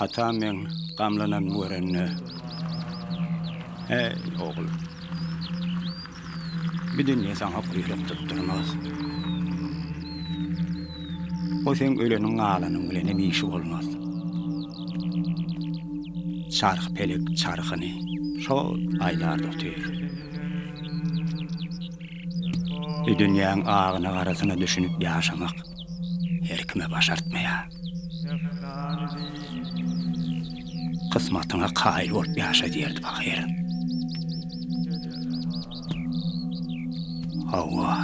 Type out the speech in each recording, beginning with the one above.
Atam meň gamlananymy görende, Äý, ogul, bu dünýe saňa guýruk tutdurmaz. O seň öleniň galanyň bilenem işi bolmaz. Çarhy-pelek çarhyny şol aýlar-da otyr. Bu dünýäň agyna-garasyna düşünip ýaşamak her kime başartmaýar. Kysmatyňa kaýyl bolup ýaşa diýerdi pahyr. Hawa.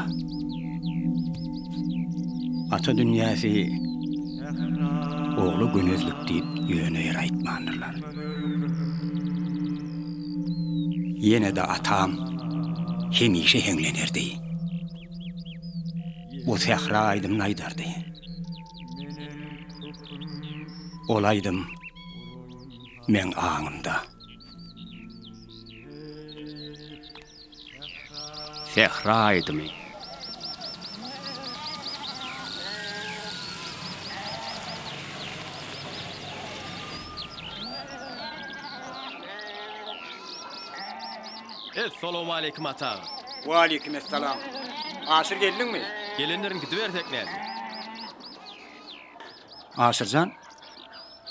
Ata dünýäsi ogla gönezlik diýip ýöne ýere aýtmandyrlar. Ýene-de atam hemişe heňlenerdi. O sähra aýdymyny aýdardy. Ol aýdym meň aňymda. Sähra aýdymy. Essalawmaleýkim ata aga. Waleýkim essalam. Aşyr geldiňmi? Gelendirin gidibersek nädýä. Aşyrjan,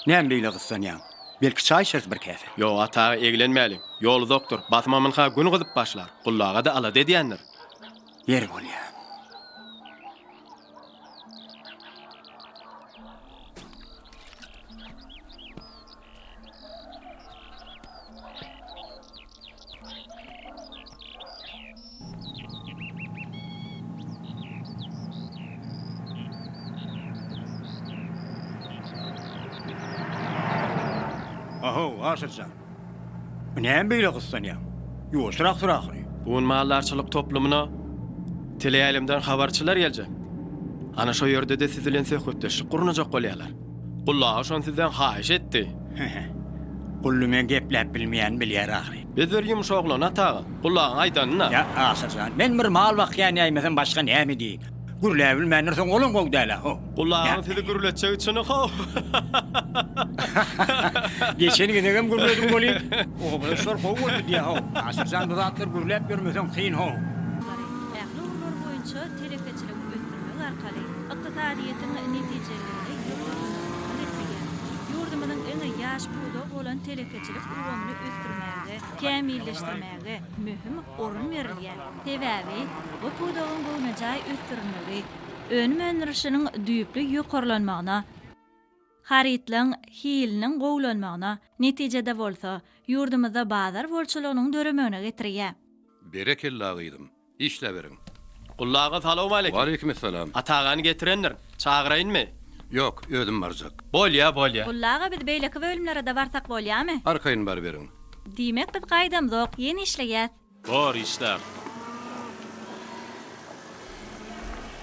näme beýle gyssanýaň? Belki çaý içeris bir käse? Ýok ata aga eglenmäliň. Ýol uzakdyr. Basymamynka gün gyzyp başlar. Gullaga-da alada edýändir. Ýeri bolýa. Ahow, Aşyrjan. Bu näme beýle gyssanýaň? Ýuwaşrak sür ahyry. Bu gün maldarçylyk toplumyna teleýaýlymdan habarçylar geljek. Ana şo ýerde-de siz bilen söhbetdeşlik gurnajak bolýarlar. Gully aga şony sizden haýyş etdi. Hehe. Gully meň gepläp bilmeýänimi bilýär ahyry. Biz bir ýumuş oglany ata aga. Gully agaň aýdanyna. Ýa, Aşyr jan, men bir mal bakýan ýaýmasam başga näme diýeýin. Gürläbilmändir soň olam gowy däl-ä, ho. Gully agaň sizi gürletjegi çyny how. Geçen gezegem gürledim welin, obadaşlar gowy boldy diýýä how. Aşyr jan bu zatlar gürläp ýörmeseň kyn how. Ähli ugurlar boýunça telekeçiligi ösdürmek arkaly ykdysadyýetiň netijeliligini ýokarlandyrmaga getirýär. Ýurdumyzyň iň ýaş pudagy bolan telekeçilik ulgamyny ösdürmäge, kämilleşdirmäge möhüm orun berilýär. Sebäbi bu pudagyň göwnejaý ösdürilmegi önüm öndürilişiniň düýpli ýokarlanmagyna, harytlaryň hiliniň gowulanmagyna, netijede bolsa, ýurdumyzda bazar bolçulygynyň döremegine getirýär. Berekella gyzym. Işläberiň. Gully aga salowmaleýkim. Waleýkimessalam. Ata agany getirendirin. Çagyraýynmy? Ýok, özüm barjak. Bolýa, bolýa. Gully aga biz beýleki bölümlere-de barsak bolýamy? Arkaýyn baryberiň. Diýmek biz gaýdamzok, ýene işleýäs. Bor, işlär.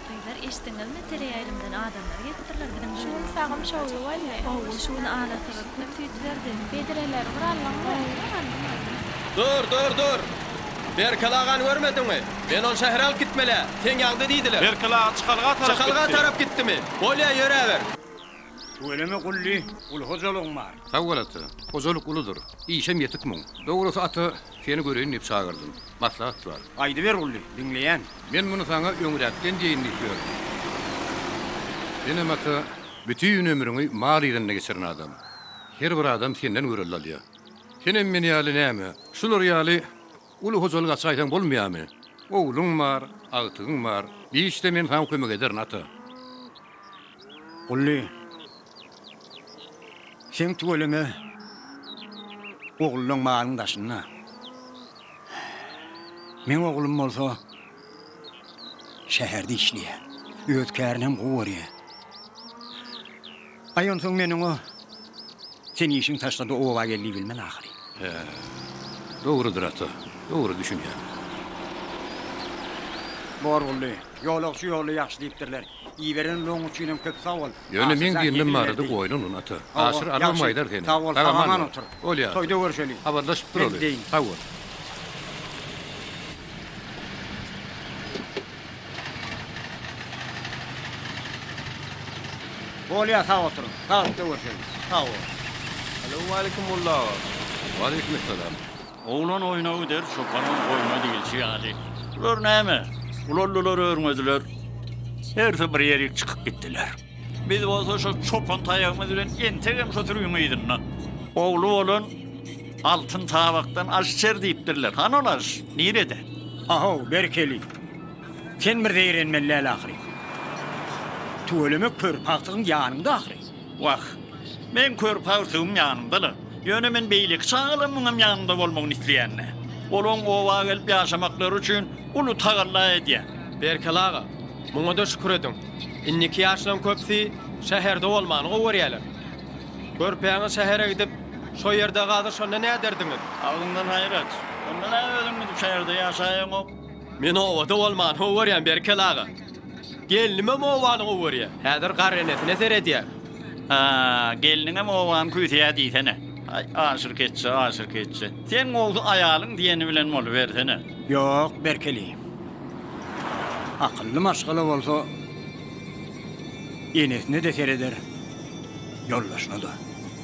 Gyzlar eşitdiňizmi teleýaýlymdan adamlar gelipdirler biziň Şu gün sagym şowly boldy. Hawa şu gün ala sygyr köp süýt berdi. Bedreleri bir aldyňmy? Hawa aldym aldym. Dur dur dur! Berkeli agany görmediňmi? Men ony şähere alyp gitmel-ä. Seň ýaňda diýdiler. Berkeli aga çykalga tarap gitdi. Çykalga tarap gitdimi? Bolýa ýöräber. Tüweleme Gully, uly hojalygyň bar. Sag bol ata. Hojalyk uludyr. Işem ýetik muň. Dogrusy ata, seni göreýin diýip çagyrdym. Maslahat bar. Aýdyber Gully, diňleýän. Men muny saňa öňräkden diýeýin diýip ýördüm. Senem ata, bütin ömrüňi mal yzynda geçiren adam. Her bir adam senden görelde alýar. Senem men ýaly näme, şular ýaly uly hojalyk açaýsaň bolmaýarmy? Ogluň bar, agtygyň bar. Bir işde men saňa kömek ederin, ata. Gully, seň tüweleme ogullaň malyň daşynda. Meň oglum bolsa şäherde işleýär. Öz kärini hem gowy görýär. Aý onsoň men oňa sen işiňi taşla-da oba gel diýibilmen ahyry. Hä, dogrudyr ata, dogry düşünýän. Borgully, ýolagçy ýolda ýagşy diýipdirler. Iberen ulagyň üçinem köp sag bol. Ýöne Aşyr meň jan diýenimem hezil barada berdi. oýlan ony ata. Hawa, Aşyr alybam ýagşy. aýdar seni. Sag bol, Sag aman sag-aman bol. otur. Bolýa ata. Toýda görşeli. Habarlaşyp Men duraly. gideýin. Sag bol. Bolýa sag oturyň. Saglykda görşeliň. Sag bol. Salowmaleýkim Molla aga. Waleýkim essalam. Oglan oýna gider, çopanam goýna diýilşi ýaly. Bular näme? Ulaldylar, örňediler. Hersi bir ýerik çykyp gitdiler. Biz bolsa şo çopan taýagymyz bilen entegem şo sürüň yzynda. Ogly bolan altyn tabakdan aş içer diýipdirler. Hany ol aş? Nirede? Ahow, Berkeli. Sen bir zeýrenmeli däl ahyry. Tüweleme körpe agtygyň ýanyňda ahyry. Wah, meň körpe agtygym ýanymda-la. Ýöne men beýleki çagalarymyňam ýanymda bolmagyny isleýän-dä. Olaň oba gelip ýaşamaklary üçin uly tagalla edýän. Berkeli aga, muňa-da şükür ediň. Indiki ýaşlaryň köpüsi şäherde bolmany gowy görýärler. Körpäňiz şähere gidip, şo ýerde galsa şonda näderdiňiz? Agzyňdan haýyr aç. Onda nä özüň gidip şäherde ýaşaýaňok? Men obada bolmany gowy görýän Berkeli aga. Gelnimem obany gowy görýär. Häzir garryenesine seredýär. Ha, gelniňem obany küýseýär diýsene. Aý, Aşyr keçje, Aşyr keçje. Sen gowsy aýalyň diýeni bilen bolubersene. Ýok, Berkeli. Akylly maşgala bolsa, enesine-de sereder, ýoldaşyna-da.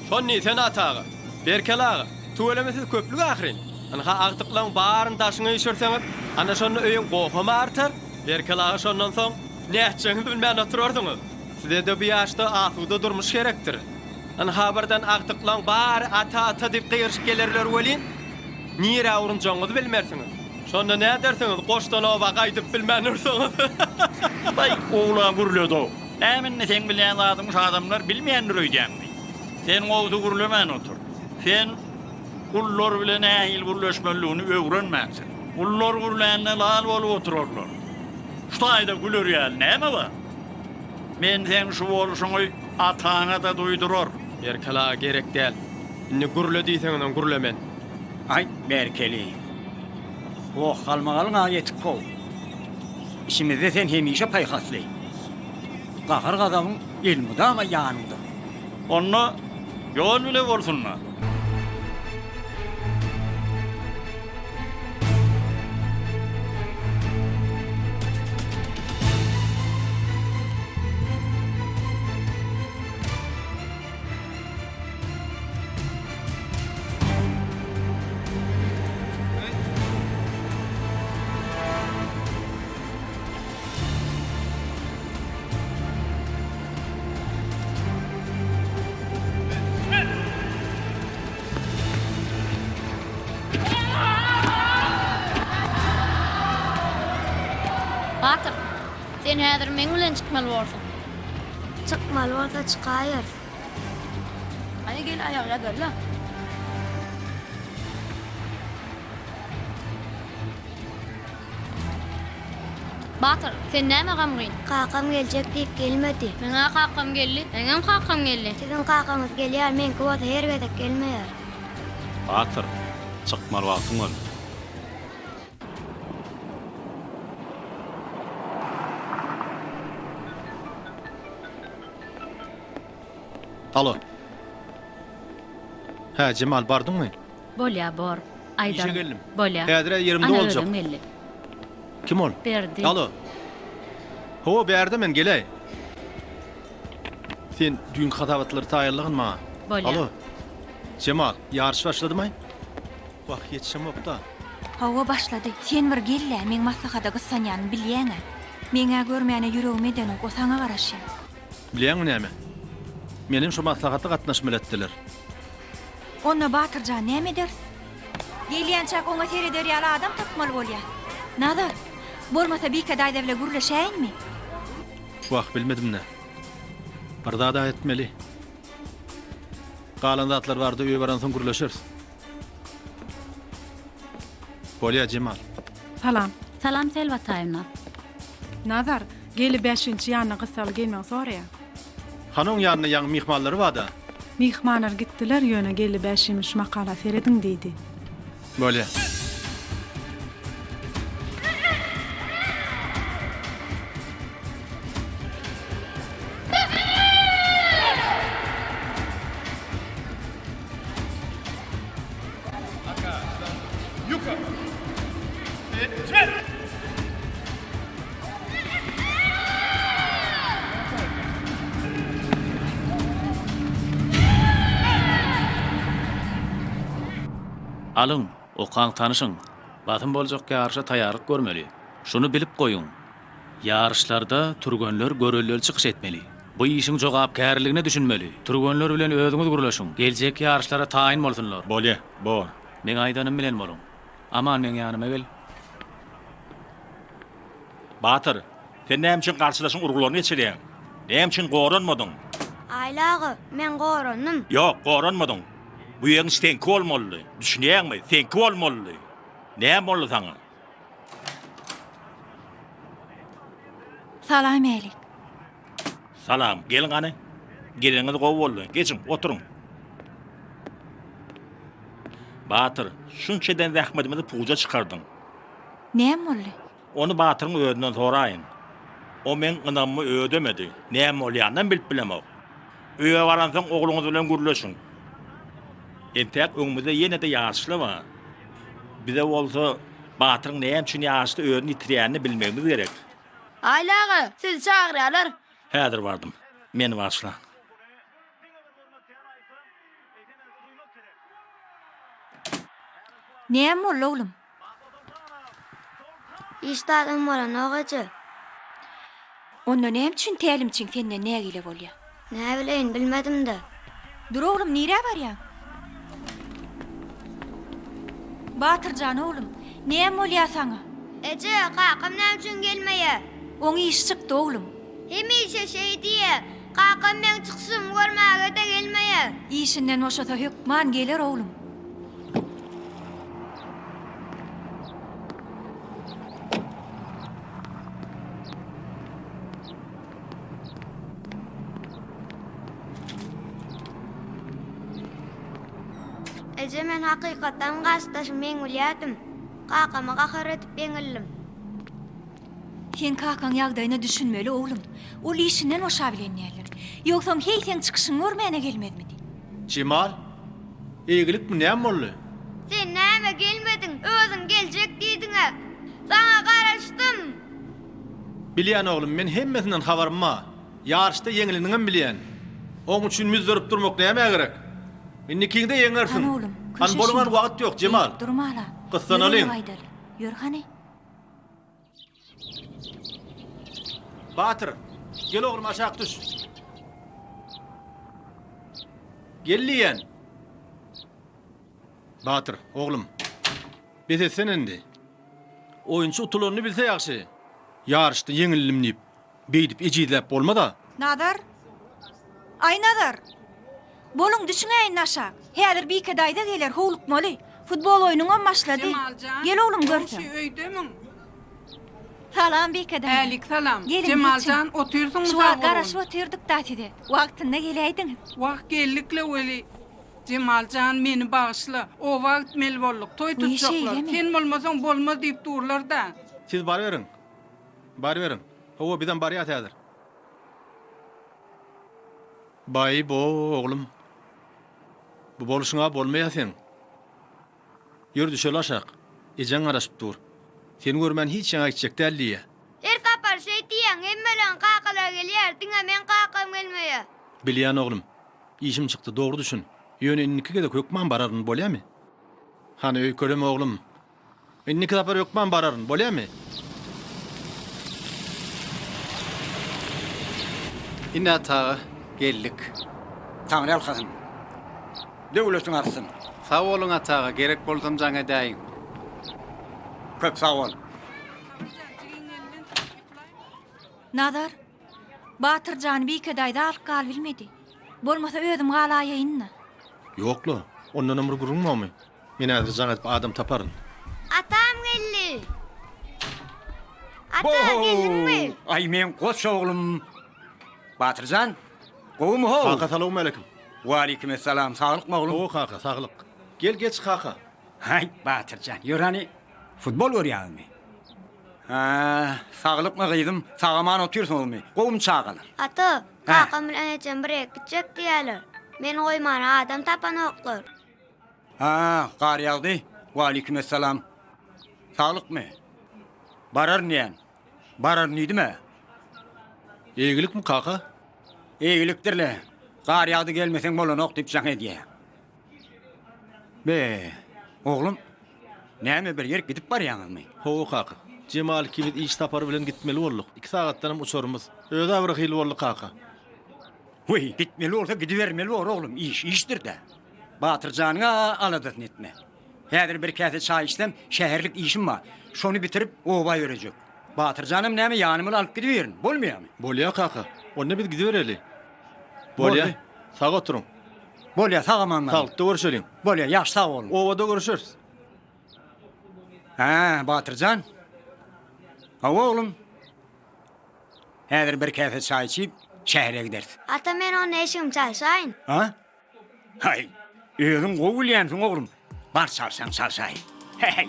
Şony diýsene, Ata aga. Berkeli aga, tüweleme siz köplük ahyryn. Ynha agtyklaň baryny daşyňa üýşürseňiz, ana şonda öýüň goham artar. Berkeli aga şondan soň nätjegiňizi bilmän oturarsyňyz. Size-de bu ýaşda asuda durmuş gerekdir. Ynha birden agtyklaň bary ata ata diýip gygyryşyp gelerler welin, nirä urunjagyňyzy bilmersiňiz. Şonda nädersiňiz goşdan oba gaýdyp bilmän dursaňyz. Baý, oglan gürledi-ow. Näme indi seň bilýän zadyňy şu adamlar bilmeýändir öýdýäňmi? Sen gowusy gürlemän otur. Sen Gullar bile nähili gürleşmelidigini öwrenmänsiň. Gullar gürlände lal bolup oturarlar. Şu taýda güler ýaly näme bar? Men seň şu bolşuňy ataňa-da duýdurar. Berkeli aga gerek däl. Indi gürle diýseňizem gürlemen. Aý, Berkeli. Goh-galmagalyň-a ýetik how. Işimizde sen hemişe paýhasly. Gahar-gazabyň elmydama ýanyňda. Onda ýol bile bolsun-da. Batyr, sen häzir meň bilen çykmaly borsuň. Çykmaly bolsa çykaýarys. Hany gel aýagy ýazarla. Batyr, sen näme gamgyn? Kakam geljek diýip gelmedi. Meňä kakam geldi. Meňem kakam geldi. Siziň kakaňyz gelýär, meňki bolsa her gezek gelmeýär. Batyr, çykmaly wagtyň boldy. Alo. Hä, Jemal, bardyňmy? Bolýa bor. Aýdaryn. Işe geldim. Bolýa. Häzir-ä ýerimde Ana boljak. özem geldi. Kim ol? Berdi. Alo. Hawa, bärde men, geläý. Sen düýnki hasabatlary taýýarlagyn maňa. Bolýa. Alo. Jemal, ýaryş başladymaý? Wah, ýetişemok-da. Hawa, başlady. Sen bir gel-le, meň maslahata gyssanýanymy bilýäň-ä. Meň-ä görmäne ýüregim edenok, o saňa garaşýar. Bilýäňmi näme? Menem şo maslahata gatnaşmaly etdiler. Onda Batyr jan näme ederis? Gelýänçäk oňa sereder ýaly adam tapmaly bolýar. Nazar, bolmasa Bike daýza bile gürleşäýinmi? Wah, bilmedim-dä. Bir zad-a etmeli. Galan zatlar barada öýe baransoň gürleşeris. Bolýa, Jemal. Salam. Salam Selbi Ataýewna. Nazar, geli bäşinçi ýanyna gyssaly gelmegiňi soraýar. Hany oň ýanynda ýaňy myhmanlary bada. Myhmanlar gitdiler, ýöne Geldi Bäşimiň şu makala serediň diýdi. Bolýa. Alyň, okaň, tanyşyň. Basym boljak ýaryşa taýýarlyk görmeli. Şuny bilip goýuň. Ýaryşlarda türgenler göreldeli çykyş etmeli. Bu işiň jogapkärliligine düşünmeli. Türgenler bilen özüňiz gürleşiň. Geljekki ýaryşlara taýyn bolsunlar. Bolýa, bor. Meň aýdanym bilen boluň. Aman meň ýanyma gel. Batyr, sen näme üçin garşydaşyň urgularyny geçirýäň? Näme üçin goranmadyň? Aýly aga, men gorandym. Ýok, goranmadyň. Bu ýeňiş seňki bolmalydy. Düşünýäňmi? Seňki bolmalydy. Näme boldy saňa? Salam älik. Salam, geliň hany. Geleniňiz gowy boldy. Geçiň, oturyň. Batyr, şunça eden zähmetimizi puja çykardyň. Näme boldy? Ony Batyryň özünden soraýyň. O meň ynamymy ödemedi. Näme bolýanynam bilip bilemok. Öýe baransoň ogluňyz bilen gürleşiň. Entäk öňümizde ýene-de ýaryşlar bar. Bize bolsa Batyryň näme üçin ýaryşda özüni ýitirýänini bilmegimiz gerek. Aýly aga, sizi çagyrýarlar. Häzir bardym. Meni bagyşlaň. Näme boldy, oglum? Hiç zadam bolanok, eje. Onda näme üçin tälimçiň senden nägile bolýar? Näbileýin, bilmedim-dä. Dur, oglum, nirä barýaň? Batyr jan, oglum, näme bolýar saňa? Eje, kakam näme üçin gelmeýär? Oň işi çykdy, oglum. Hemişe şeý diýýär. Kakam meň çykyşymy görmäge-de gelmeýär. Işinden boşasa hökman geler, oglum. Eje men hakykatdan garşydaşymy ýeňilýärdim. Kakama gahar edip ýeňildim. Sen kakaň ýagdaýyna düşünmeli oglum. Ol işinden boşabilen däldir. Ýogsam heý seň çykyşyňy görmäne gelmezmidi. Jemal, eýgilikmi näme boldy? Sen näme gelmediň, özüň geljek diýdiňä. Saňa garaşdym. Bilýän oglum, men hemmesinden habarym bar. Ýaryşda ýeňileniňem bilýän. Oň üçin müzzerip durmak nämä gerek? Indikiňde ýeňersiň. Hany oglum, Hany boluňan köşeşiň. wagt ýok, Jemal. Beýdip durma-la. Ýör Gyssanalyň. öýe gaýdaly. Ýör hany. Batyr, gel oglum aşak düş. Gel diýýän. Batyr, oglum. Bes etsene indi. Oýunçy utulanyny bilse ýagşy. Ýaryşda ýeňildim diýip, beýdip ejizläp bolmaz-a. Nazar! Aý, Nazar! Boluň, düşüň-ä indi aşak. Häzir Bike daýza geler, howlukmaly. Futbol oýnuňam başlady. Jemal jan, Gel oglum görseň. goňşy öýdemiň? Salam Bike daýza. Älik salam. Geliň, Jemal geçiň. jan, otyrsyňmy Şu sag wagt bolun? garaşyp otyrdyk-da size. Wagtynda geläýdiňiz. Wah, geldik-le weli. Jemal jan, meni bagyşla. Oba gitmeli bolduk. Toý Wiý, tutjaklar. şeýlemi? Sen bolmasaň bolmaz diýip durlar-da. Siz baryberiň. Baryberiň. Hawa, bizem barýas häzir. Baý-bo, oglum. Bu bolşuň-a bolmaýar seň. Ýör düşeli aşak. Ejeň garaşyp dur. Seni görmän hiç ýaňa gitjek däl diýýä. Her sapar şeý diýýäň, hemmeleň kakalary gelýär, diňe meň kakam gelmeýär. Bilýän oglum. Işim çykdy, dogry düşün. Ýöne indiki gezek hökman bararyn, bolýamy? Hany öýkeleme oglum. Indiki sapar hökman bararyn, bolýamy? Ine ata aga, geldik. Taňry ýalkasyn. Döwletiň artsyn. Sag boluň ata aga, gerek bolsam jaň edäýiň. Köp sag bol. Nazar, Batyr jany Bike daýza alyp galybilmedi. Bolmasa özüm galaýaýyn-da. Ýok-la, ondanam bir gürrüň bormy? Men häzir jaň edip adam taparyn. Atam geldi. Ata, geldiňmi? Aý, meň goç oglum. Batyr jan, gowumy how? Kaka, salowmaleýkim. Waleýkimessalam, saglykmy oglum? Hawa kaka, saglyk. Gel geç kaka. Haý, Batyr jan, ýör hany, futbol görýäňizmi? Hä, saglykmy gyzym, sag-aman otyrsyňyzmy? Gowumy çagalar? Ata, kakam bilen ejem bir ýere gitjek diýýärler. Meni goýmana adam tapanoklar. Hä, gar ýagdy. Waleýkimessalam. Saglykmy? Bararyn diýýän. Bararyn diýdim-ä. Eýgilikmi, kaka? Eýgilikdir-le. Gar ýagdy gelmeseň bolanok diýip jaň edýä. Be. Oglum, näme bir ýerik gidip barýaňyzmy? Hawa kaka. Jemal ikimiz iş sapary bilen gitmeli bolduk. Iki sagatdanam uçarymyz. Öz-ä bir hili boldy kaka. Weý, gitmeli bolsa gidibermeli bor oglum, iş işdir-dä. Batyr janyň-a aladasyny etme. Häzir bir käse çaý içsem, şäherlik işim bar. Şony bitirip, oba ýörejek. Batyr janam näme ýanymyla alyp gidiberin, bolmaýamy? Bolýa kaka. Onda biz gidibereli. Bolýa. Sag oturyň. Bolýa, sag-aman baryň. Saglykda görüşeliň. Bolýa, ýagşy sag boluň. Obada görüşeris. Hä, Batyr jan. Hawa, oglum. Häzir bir käse çaý içip, şähere gideris. Ata, men onda eşigimi çalşaýyn. A? Haý, özüň gowy bilýänsiň, oglum. Bar çalşaň çalşaý. He-heý.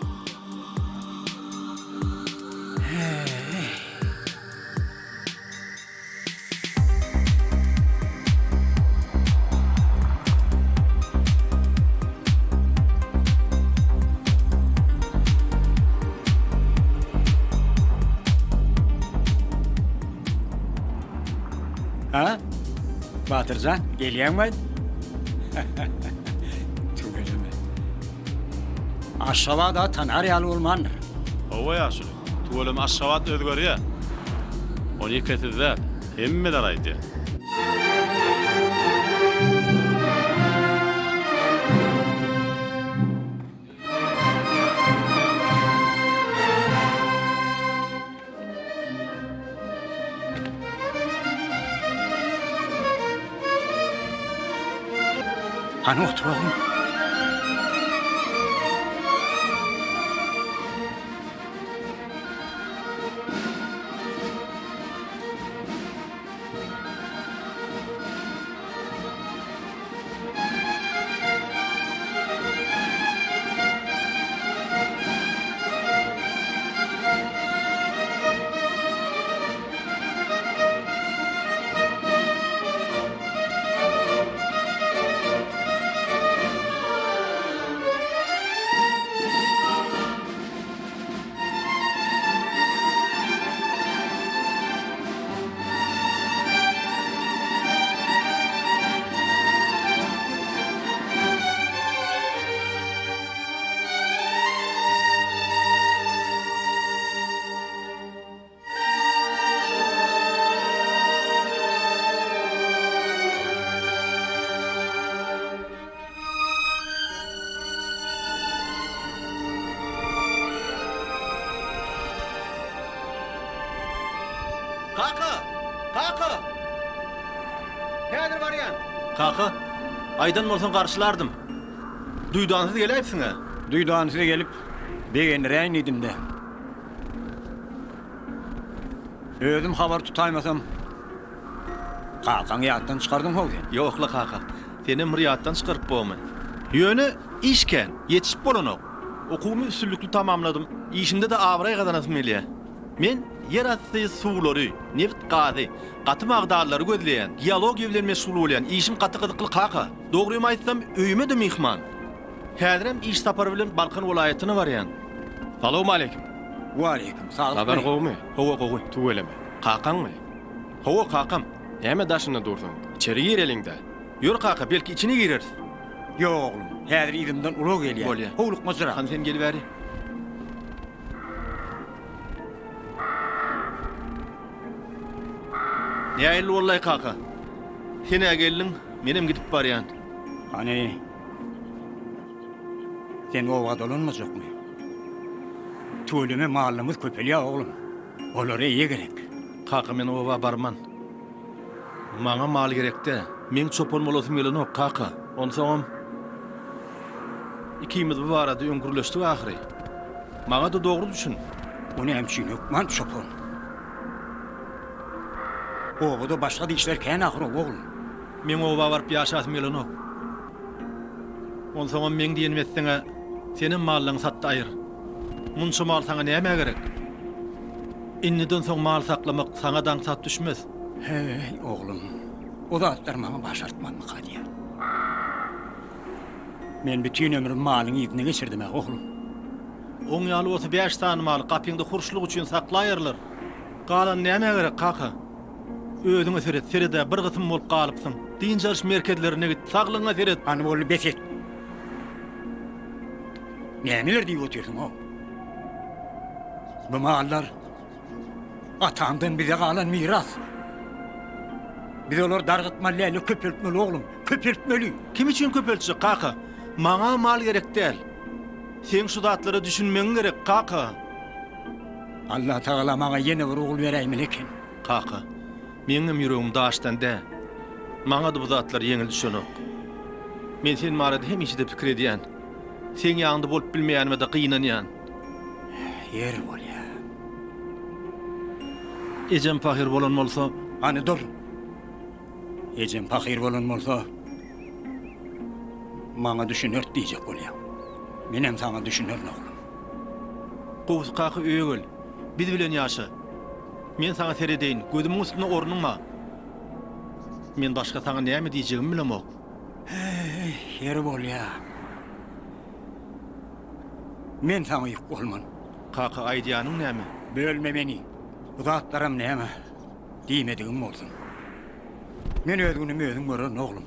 Ha? Batyrjan, gelýäňmi? Tüweleme. Aşgabat-a tanar ýaly bolmandyr. Hawa ýaşuly, tüweleme Aşgabat özgerýär. Ony ýeke siz däl, hemmeler aýdýar. Hany otur oglum. Kaka! Kaka! Häzir barýan. Kaka, aýdan bolsaň garşylardym. Duýdansyz geläýipsiň-ä. Duýdansyz gelip, begendiräýin diýdim-de. Özüm habar tutaýmasam, kakaňy ýatdan çykardyň-how sen. Ýok-la, kaka. Senem bir ýatdan çykaryp bormy? Ýöne iş kän, ýetişip bolanok. Okuwymy üstünlikli tamamladym. Işimde-de abraý gazanasym gelýär. Men ýerasty suwlary, nebit-gazy, gaty magdanlary gözleýän, geologiýa bilen meşgul bolýan. Işim gaty gyzykly kaka. Dogrymy aýtsam, öýüme-de myhman. Häzirem iş sapary bilen Balkan welaýatyna barýan. Salowmaleýkim. Waleýkim, saglykmy? Nazar gowumy? Hawa, gowy. Tüweleme. Kakaňmy? Hawa, kakam. Näme daşynda dursuň? Içeri gireliň-dä. Ýör kaka, belki içine gireris. Ýok oglum, häzir yzymdan ulag gelýär. Bolýa. Howlukmajyrak. Hany sen gel bäri. Nähili boldy-aý kaka? Sen-ä geldiň, menem gidip barýan. Hany, sen oba dolanmajakmy? Tüweleme mallarymyz köpelýär oglum. Olara eýe gerek. Kaka men oba barman. Maňa mal gerekdä. Meň çopan bolasym gelenok, kaka. Onsoňam ikimiz bu barada öň gürleşdik ahyry. Maňa-da dogry düşün. O näme üçin hökman çopan? Obada başga-da işler kän ahyry, oglum. Meň oba baryp ýaşasym gelenok. Onsoňam meň diýenimi etseň-ä, senem mallaňy sat-da aýyr. Munça mal saňa nämä gerek? Indiden soň mal saklamak saňa-da aňsat düşmez. Heý, oglum, o zatlar maňa başartmazmyka diýýän. Men bütin ömrümi malyň yzynda geçirdim-ä, oglum. Oň ýaly bolsa bäş sany maly gapyňda hurşluk üçin saklaýarlar. Galany nämä gerek, kaka? Özüňe seret, sered-ä, bir gysym bolup galypsyň. Dynç alyş merkezlerine git, saglygyňa seret. Hany boldy, bes et. Nämeler diýip otyrsyň-ow? Bu mallar atamdan bize galan miras. Biz olary dargytmaly däl-de, köpeltmeli oglum, köpeltmeli. Kim üçin köpeltjek, kaka? Maňa mal gerek däl. Seň şu zatlara düşünmegiň gerek, kaka. Allatagala maňa ýene bir ogul beräýmeli eken. Kaka, meňem ýüregim daşdan dä. Maňa-da bu zatlar ýeňil düşenok. Men sen barada hemişe-de pikir edýän. Seň ýanyňda bolup bilmeýänime-de gynanýan. Ýeri bolýa. Ejem pahyr bolan bolsa. Hany dur. Ejem pahyr bolan bolsa, maňa düşünert diýjek bolýaň. Menem saňa düşünerin oglum. Gowusy kaka öýe gel. Biz bilen ýaşa. Men saňa seredeýin, gözümiň üstünde ornuň bar. Men başga saňa näme diýjegimi bilemok. Heý, ýeri bolýa. Men saňa ýük bolman. Kaka, aýdýanyň näme? Bölme meni. Bu zatlaram näme? Diýmedigim bolsun. Men öz günümi özüm görerin, oglum.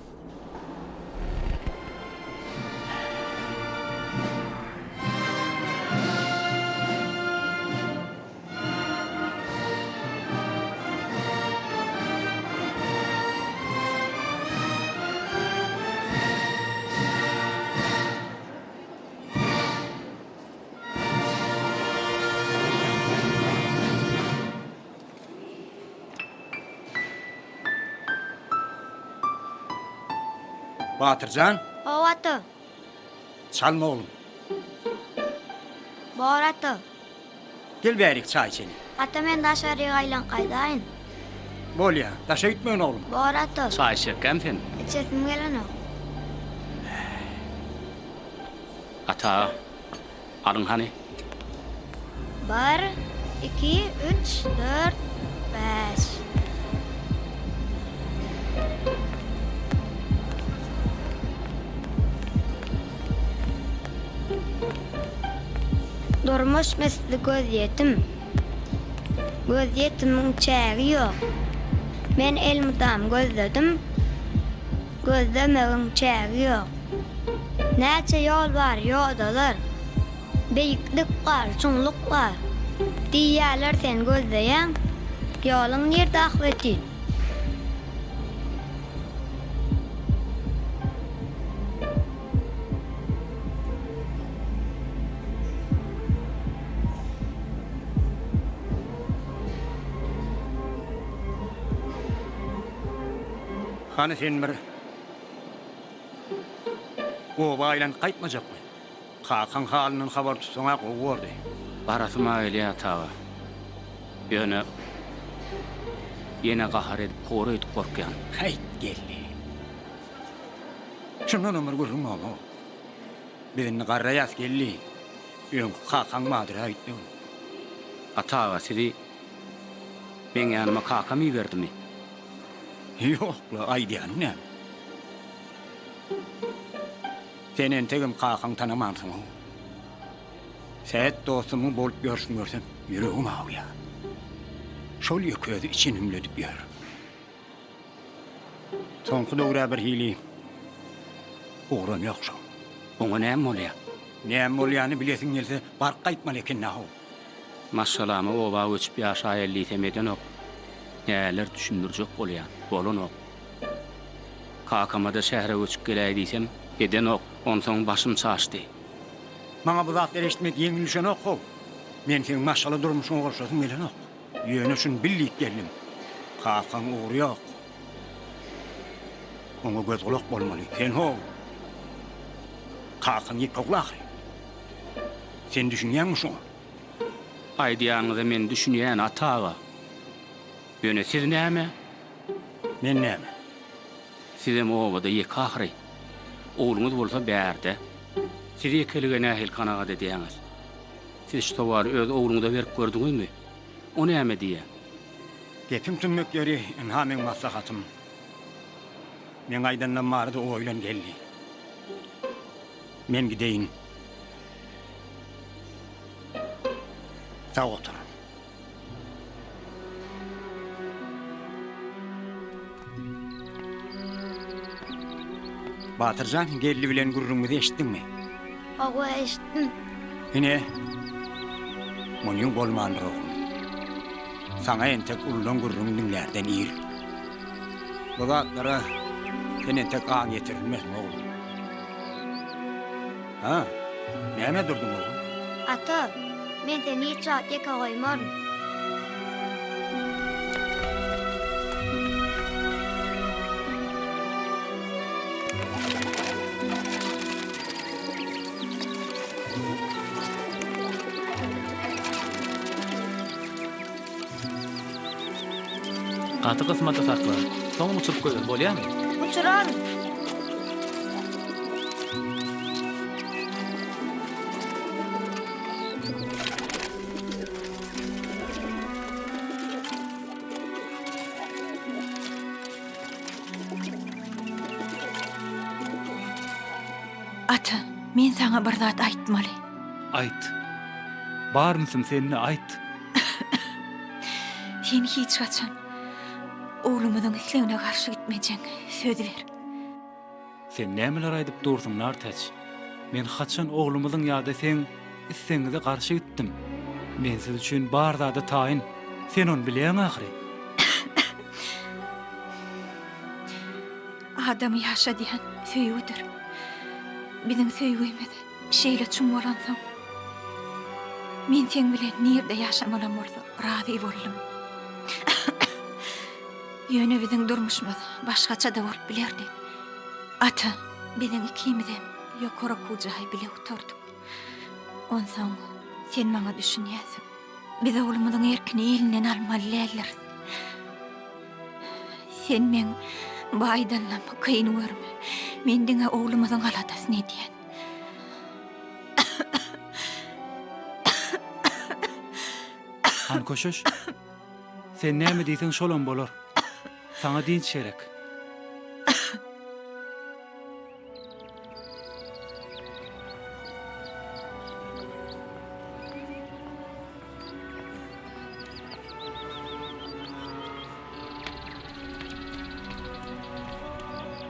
Batyr jan. Hawa ata. Çalma oglum. Bor ata. Gel bärik çaý içeli. Ata men daşaryk aýlanyp gaýdaýyn. Bolýa, daşa gitmegin oglum. Bor ata. Çaý içjekkäm sen? Içesim gelenok. Ata, alyň hany. Bir, iki, üç, dört, bäş. Durmuş misli gözýetim. Gözýetimiň çägi ýok. Men elmydam gözledim. Gözlemegiň çägi ýok. Näçe ýol bar, ýodalar. Beýiklik bar, çuňluk bar. Diýýärler sen gözleýäň. Ýoluň nirde ahbetin? Hany sen bir oba aýlanyp gaýtmajakmy? Kakaň halyndan habar tutsaň-a gowy bordy. Barasym-a gelýär ata aga. Ýöne ýene gahar edip kowar öýdüp gorkýan. Häýt, geldi. Şundanam bir gürrüň bolmaz. Biz indi garraýas, geldi. Öňki kakaň bardyr-a öýtmegin. Ata aga, sizi meň ýanyma kakam iberdimi? Ýok-la, aýdýanyň näme? Sen entegem kakaňy tanamansyň-ow. Sähet dostumyň bolup ýörşüni görsem, ýüregim awýar. Şol ýeke özi içini hümledip ýör. Soňky döwür-ä birhili ugram ýok şoň. Oňa näme bolýar? Näme bolýanyny bilesiň gelse, baryp gaýtmaly eken-dä-how. Maşgalama oba göçüp ýaşaýaly diýsem edenok. Näler düşündirjek bolýan, bolanok. Kakama-da şähere göçüp geläý diýsem, edenok. Onsoň başym çaşdy. Maňa bu zatlary eşitmek ýeňil düşenok-how. Men seň maşgala durmuşyňa goşasym gelenok. Ýöne şuny bil diýip geldim. Kakaň ugry ýok. Oňa göz-gulak bolmaly. Sen how, kakaň ýeke ogly ahyry. Sen düşünýäňmi şuňa? Aýdýanyňyza men düşünýän, Ata aga. Ýöne siz näme? Men näme? Sizem obada ýeke ahyry. Ogluňyz bolsa bärde. Siz ýekelige nähili kanagat edýäňiz? Siz şu sowaly öz ogluňyza berip gördüňizmi? O näme diýýär? Gepiň tümmek ýeri, ynha meň maslahatym. Meň aýdanlarym barada oýlan geldi. Men gideýin. Sag otur. Batyr jan, geldi bilen gürrüňimizi eşitdiňmi? Hawa, eşitdim. Ine, munyň bolmandyr oglum. Saňa entek uludan gürrüň diňlärden ir. Bu zatlara sen entek aň ýetirilmesiň oglum. Ha, nämä durduň oglum? Ata, men seni hiç wagt ýeke goýmaryn. Gaty gysmada sakla. Soňam uçuryp goýber, bolýamy? Uçuraryn. Ata, men saňa bir zat aýtmaly. Aýt. Bar ünsüm sende, aýt. Sen hiç haçan oglumyzyň islegine garşy gitmejegňe söz ber. Sen nämeler aýdyp dursuň, Nartäç? Men haçan oglumyzyň ýa-da seň islegiňize garşy gitdim? Men siz üçin bar zada taýyn. Sen ony bilýäň ahyry. Adamy ýaşadýan söýgüdir. Biziň söýgimiz şeýle çuň bolansoň, men seň bilen nirde ýaşamalam bolsa razy boldum. Ýöne biziň durmuşymyz başgaça-da bolup bilerdi. Ata, biziň ikimizem ýokary okuw jaýy bile gutardyk. Onsoň sen maňa düşünýänsiň. Biz oglumyzyň erkini elinden almaly däldiris. Sen meň bu aýdanlarymy kyn görme. Men diňe oglumyzyň aladasyny edýän. Hany köşeş. Sen näme diýseň şolam bolar. Saňa dynç gerek.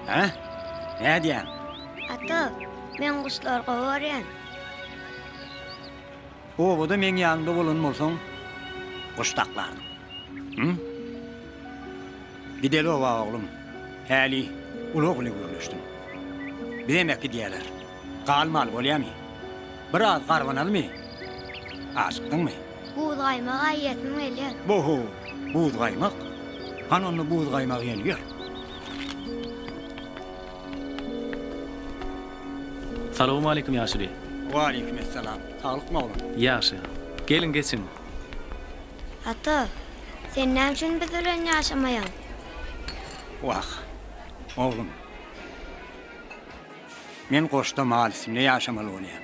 Hä? Nädýäň? Ata, men guşlary gowy görýän. Obada meň ýanymda bolan bolsaň, guş saklardyň. Hü? Gideli oba, oglum. Häli ulag bile gürleşdim. Bizem äkidýäler. Galmaly bolýamy? Biraz garbanalymy? Ajykdyňmy? Buz gaýmak iýesim gelýär. Bo-ho, buz gaýmak? Hany onda buz gaýmak iýeli, ýör. Salowmaleýkim ýaşuly. Waleýkim essalam. Saglykmy oglum? Ýagşy. Geliň geçiň. Ata, sen näme üçin biz bilen ýaşamaýaň? Wah, oglum. Men goşda mal üstünde ýaşamaly bolýan.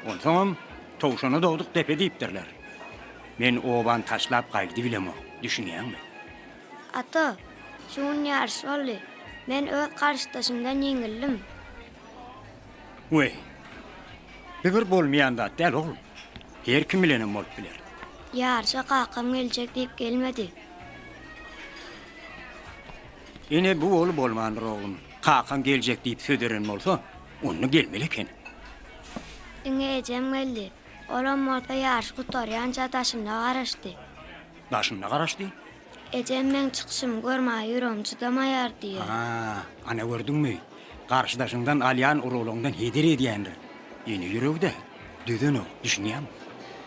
Onsoňam towşana dogduk depe diýipdirler. Men obany taşlap gaýdybilemok, düşünýäňmi? Ata, şu gün ýaryş boldy. Men öz garşydaşymdan ýeňildim. Weý, bu bir bolmaýan zat däl, oglum. Her kim bilenem bolup biler. Ýaryşa kakam geljek diýip gelmedi. Ine, bu bolu bolmandyr, oglum. Kakaň geljek diýip söz beren bolsa, onda gelmeli eken. Diňe ejem geldi. Olam bolsa ýaryş gutarýança daşynda garaşdy. Daşynda garaşdy. Ejem meň çykyşymy görmäge ýüregim çydamaýar diýýär. Ha, ana gördüňmi? Garşydaşyňdan alýan uruglaňdan heder edýändir. Ene ýüregi-de dözenok, düşünýäňmi?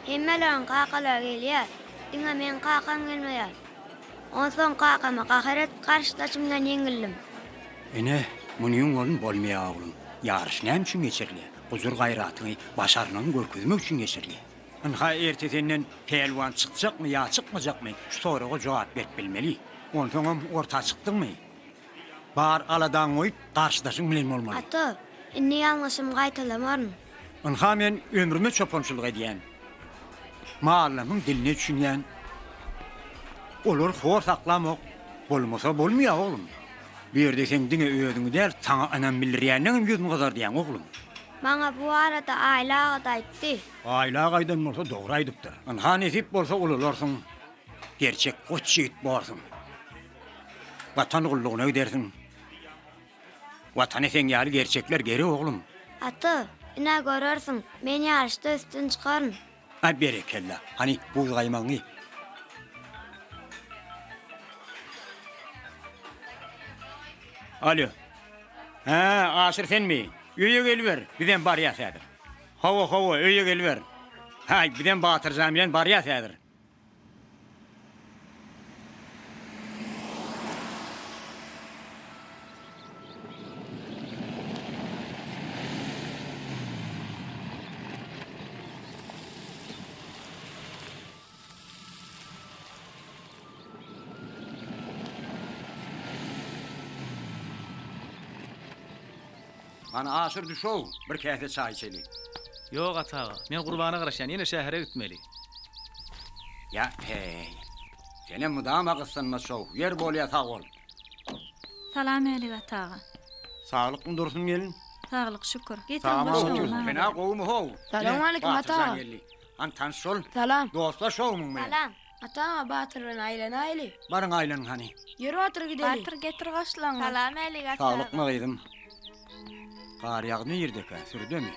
Hemmeleriň kakalary gelýär, diňe meň kakam gelmeýär. Onsoň kakama gahar edip garşydaşymdan ýeňildim. Ene, munyň bolun bolmaýar oglum. Ýaryş näme üçin geçirilýär? Gujur-gaýratyňy, başarnygyňy görkezmek üçin geçirilýär. Ynha erte senden pälwan çykjakmy ýa çykmajakmy şu soraga jogap berip bilmeli. Onsoňam orta çykdyňmy? Bar aladaňy goýup garşydaşyň bilen bolmaly. Ata, indi ýalňyşymy gaýtalamaryn. Ynha men ömrüme çopançylyk edýän. Mallamyň diline düşünýän. Olary hor saklamok. Bolmasa bolmaýar oglum. Bu ýerde seň diňe özüňi däl, saňa ynam bildirýänleňem ýüzüni gyzardýaň oglum. Maňa bu barada Aýly aga-da aýtdy. Aýly aga aýdan bolsa dogry aýdypdyr. Ynha nesip bolsa ulalarsyň, gerçek goç ýigit borsuň. Watan gullugyna gidersiň. Watana seň ýaly gerçekler gerek oglum. Ata, Ine görersiň, men ýaryşda üstün çykaryn. Aý berekella. Hany buz gaýmagyňy. Alýo. Hä, Aşyr senmi? Öýe geliber, bizem barýas häzir. Hawa, hawa, öýe geliber. Haý, bizem Batyrjan bilen barýas häzir. Hany Aşyr düş-ow, bir käse çaý içeli. Ýok, Ata aga, men Gurbana garaşýan, ýene şähere gitmeli. Ýa, heý. Senem mydama gyssanmaç-ow. Ýer bolýa, sag bol. Salam älik, Ata aga. Saglykmy Dursun gelin? Saglyk şükür. Getiriň goşuny maňa. Sen-ä gowumy-how? Salowmaleýkim, Ata aga. Hany tanyş bol. Salam. Dostlaş-ow muň bilen. Salam. Ata aga, Batyr bilen aýlanaýly. Baryň aýlanyň hany. Ýör Batyr gideli. Batyr getir goşlaňy. Salam älik, Ata aga. Saglykmy gyzym? Gar ýagdy nirdekä, sürüdemi?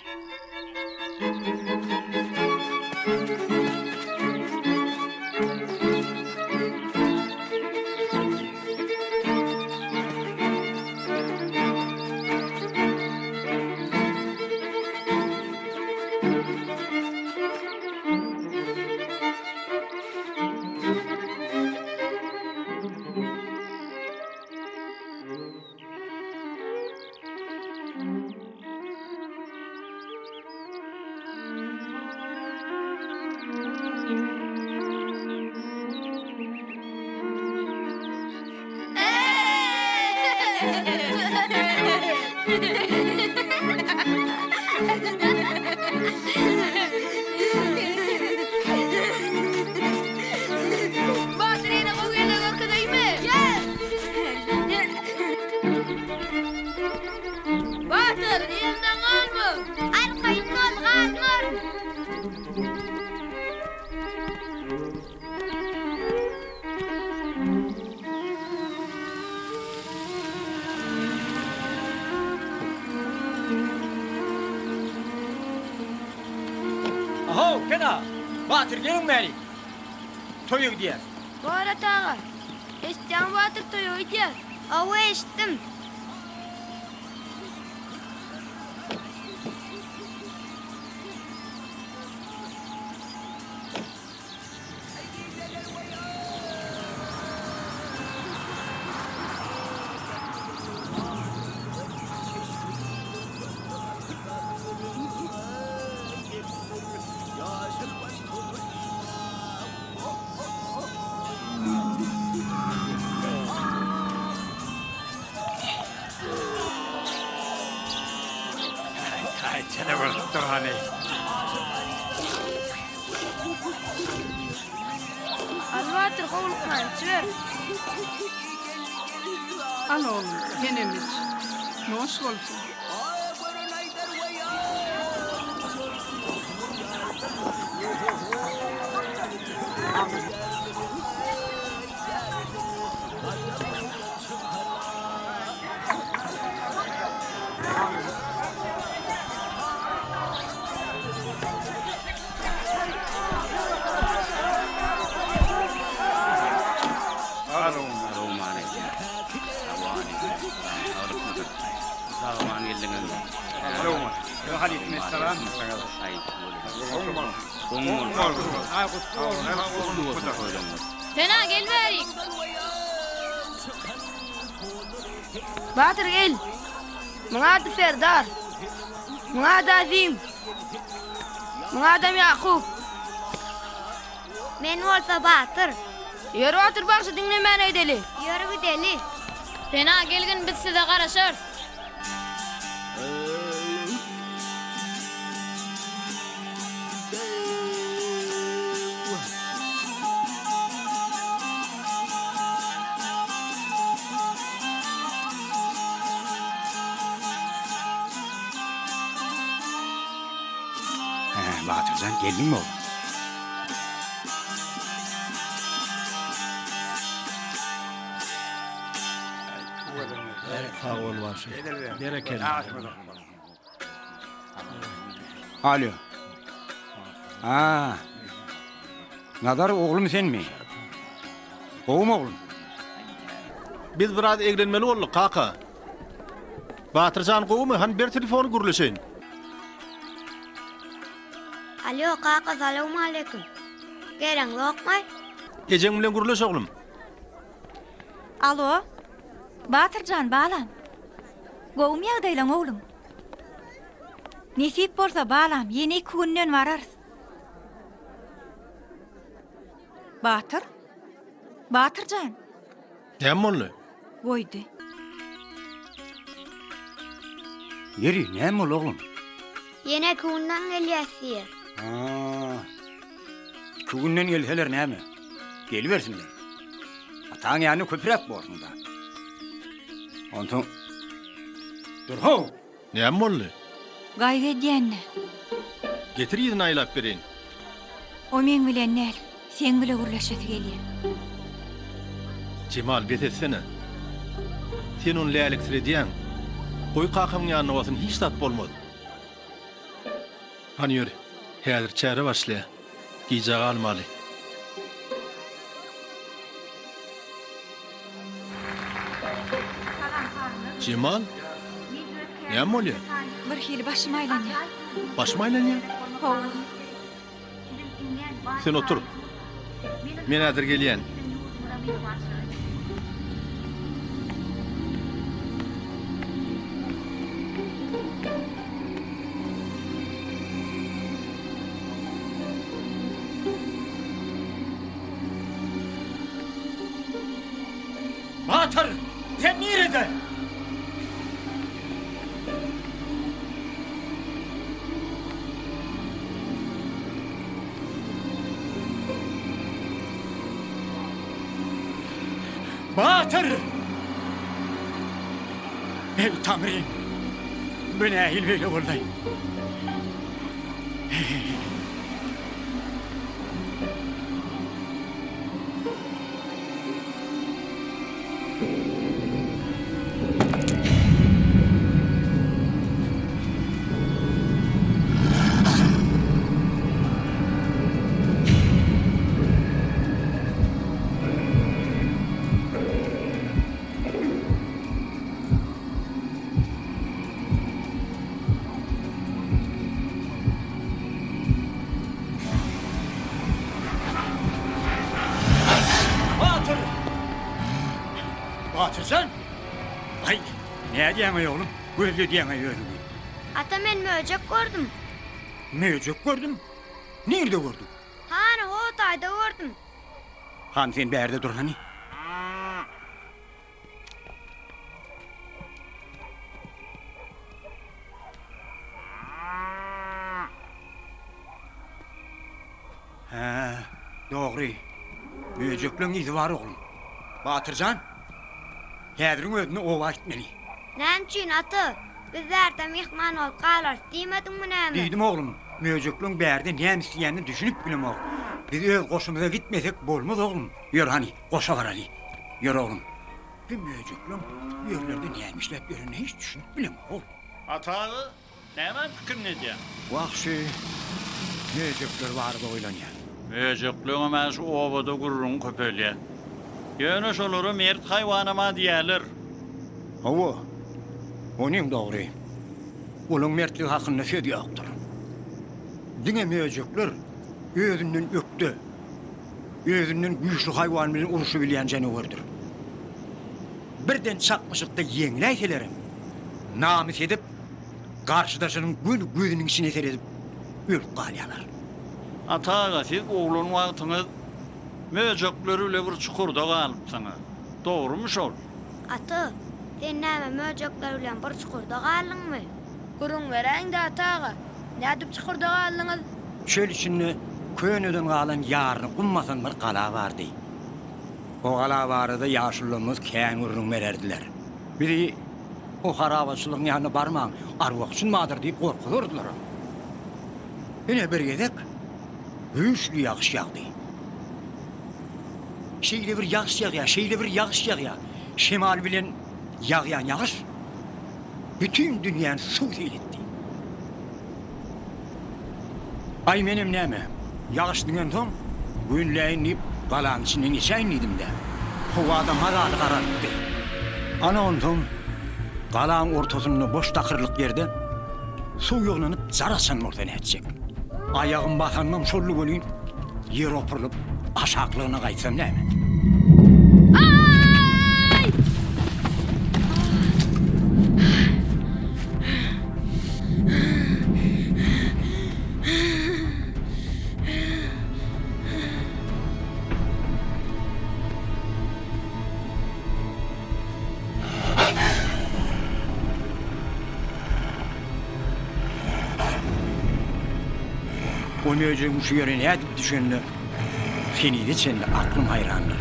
Batyr ýene gowy ýerde görkezeýinmi? Gel! Batyr, ýerinden galma! Arkaýyn bol, galmaryn! Ahow, Pena! Batyr, geliň bäri! Toýa gidýäs. Bor, ata aga. Eşitýäňmi, Batyr, toýa gidýäs. Hawa, eşitdim. Al Batyr howlukman içiber. Al oglum, senem iç. Noş bolsun. Pena gel bärik. Batyr gel. Muň ady Serdar. Muň ady Azim. Muň adam Ýakup. Men bolsa Batyr. Ýör Batyr bagşy diňlemän aýdaly. Ýör gideli. Pena gelgin biz size garaşarys. Hä, Batyrjan, geldiňmi oglum? Sag bol bagşy. Berekella. Alo. A. Nazar oglum senmi? Gowumy oglum? Biz biraz eglenmeli bolduk kaka. Batyr jan gowumy hany ber telefony gürleşeýin. Alo kaka salowmaleýkim. Geleňzokmy? Ejeň bilen gürleş oglum. Alo. Batyr jan balam. Gowumy ýagdaýlaň oglum? Nesip bolsa balam ýene iki günden bararys. Batyr? Batyr jan! Näme boldy? Goýdy. Ýeri, näme boldy oglum? Ýene iki günden gelýäs diýýär. Ha. Iki günden gelseler näme? Gelibersinler. Ataň ýanyna köpräk borsuň-da. Onsoň Dur how! Näme boldy? Gaýgy edýän-dä. Getir yzyna aýlap bereýin. O meň bilen däl, seň bile gürleşesi gelýär. Jemal, bes etsene. Sen ony läliksiredýäň. Goý kakamyň ýanynda bolsun, hiç zat bolmaz. Hany ýör, häzir çäre başlaýar. Gijä galmaly. Jemal? Näme bolýar? Birhili başym aýlanýar. Başym aýlanýar? Hawa. Sen otur. Men häzir gelýän. Batyr, sen nirede? Batyr! Eý, Taňrym! Bu nähili beýle boldy? Batyr! Batyr jan! Aý, nädýäň-eý oglum? Gözledýäň-eý özüňi. Ata men möjek gördüm. Möjek gördüm? Nirde gördüň? Hany, ho taýda gördüm. Hany sen bärde dur hany. Hä, dogry. Möjekleň yzy bar oglum. Batyr jan, häziriň özünde oba gitmeli. Näme üçin, ata? Biz bärde myhman bolup galarys diýmediňmi näme? Diýdim oglum. Möjekleň bärde näme isleýänini düşünip bilemok. Biz öz goşumyza gitmesek bolmaz oglum. Ýör hany, goşa baraly. Ýör oglum. Bu möjekleň bu ýerlerde näme işläp ýörenine hiç düşünip bilemok oglum. Ata aga, Nämäň pikirini edýäň? Wah şu möjekler barada oýlanýan. Möjekleňem-ä şu obada gürrüňi köpelýär. Ýöne şolara mert haýwanam-a diýýäler. Hawa, onyň dogry. Olaň mertligi hakynda söz ýokdur. Diňe möjekler özünden ökde, özünden güýçli haýwan bilen urşubilýän janawerdir. Birden çaknyşykda ýeňläýselerem, namys edip, garşydaşynyň göni gözüniň içine seredip ölüp galýarlar. Ata aga, siz oglan wagtyňyz möjekler bile bir çukurda galypsyňyz. Dogrumy şol? Ata, sen näme möjekler bilen bir çukurda galdyňmy? Gürrüň beräýiň-dä, ata aga, nädip çukurda galdyňyz? Çöl içinde köneden galan ýaryny gum basan bir gala bardy. O gala barada ýaşulularymyz kän gürrüň bererdiler. Bizi O harabaçylygyň ýanyna barmaň, arwah-jyn bardyr diýip gorkuzardylaram. Ine, bir gezek güýçli ýagyş ýagdy. Şeýle bir ýagyş ýagýar, şeýle bir ýagyş ýagýar, şemal bilen ýagýan ýagyş bütin dünýäni suw-sil etdi. Aý menem näme, ýagyş diňensoň, güýnläýin diýip, galanyň içinden geçäýin diýdim-dä. Howa-da mazaly garalypdy. Ana onsoň, galaň ortasynda boş takyrlyk ýerde suw ýygnanyp jar açan bolsa nätjek. Aýagym basanymam şoldy welin, ýer opurylyp, aşaklygyna gaýtsam näme? Aý! O möjegiň şu ýere nädip düşenine henize çenli aklym haýrandyr.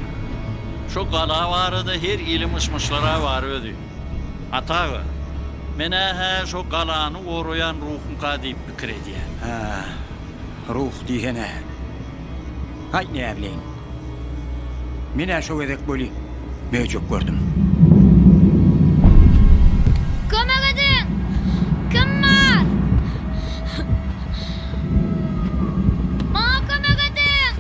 Şu gala barada her hili myş-myşlar-a bar özi. Ata aga, men-ä-hä şo galany goraýan ruhumka diýip pikir edýän. Hä, ruh diýsene. Haý, näbileýin. Men-ä şo gezek weli möjek gördüm. Kömek ediň! Kim bar? Maňa kömek ediň!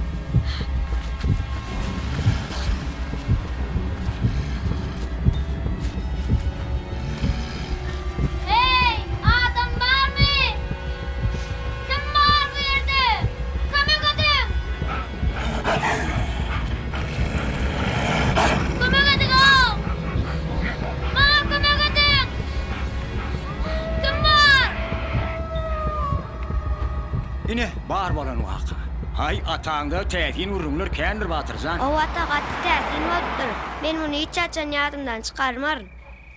Heý, adam barmy? Kim bar bu ýerde? Kömek ediň! Kömek ediň-ow! Maňa kömek ediň! Kim bar? Ine, bar bolan waka. Haý, ataňda täsin gürrüňler kändir, Batyr jan. Hawa, ata, gaty täsin bolupdyr. Men muny hiç haçan ýadymdan çykarmaryn.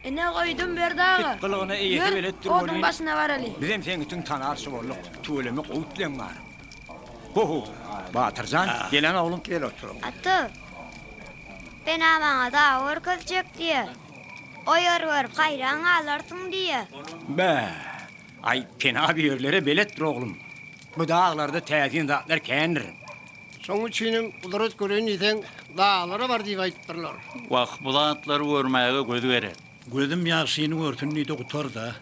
Ine goýdum Berdi aga. It gylygyna eýesi Ýör, beletdir oduň welin, başyna baraly. bizem seň itiň tanarçy bolduk. Tüweleme gowy itleň bar. Ho-ho, Batyr jan, gelen oglum. Gel otur. Ata, Pena maňa dag görkezjek diýýä. O ýeri görüp haýran galarsyň diýýä. Bä, aý, Pena bu ýerlere beletdir oglum. Bu daglarda täsin zatlar kändir. Şonuň üçinem gudrat göreýin diýseň, daglara bar diýip aýdypdyrlar. Wah, bu zatlary görmäge göz gerek. Gözüm ýagşyny görsün diýdi gutar-da,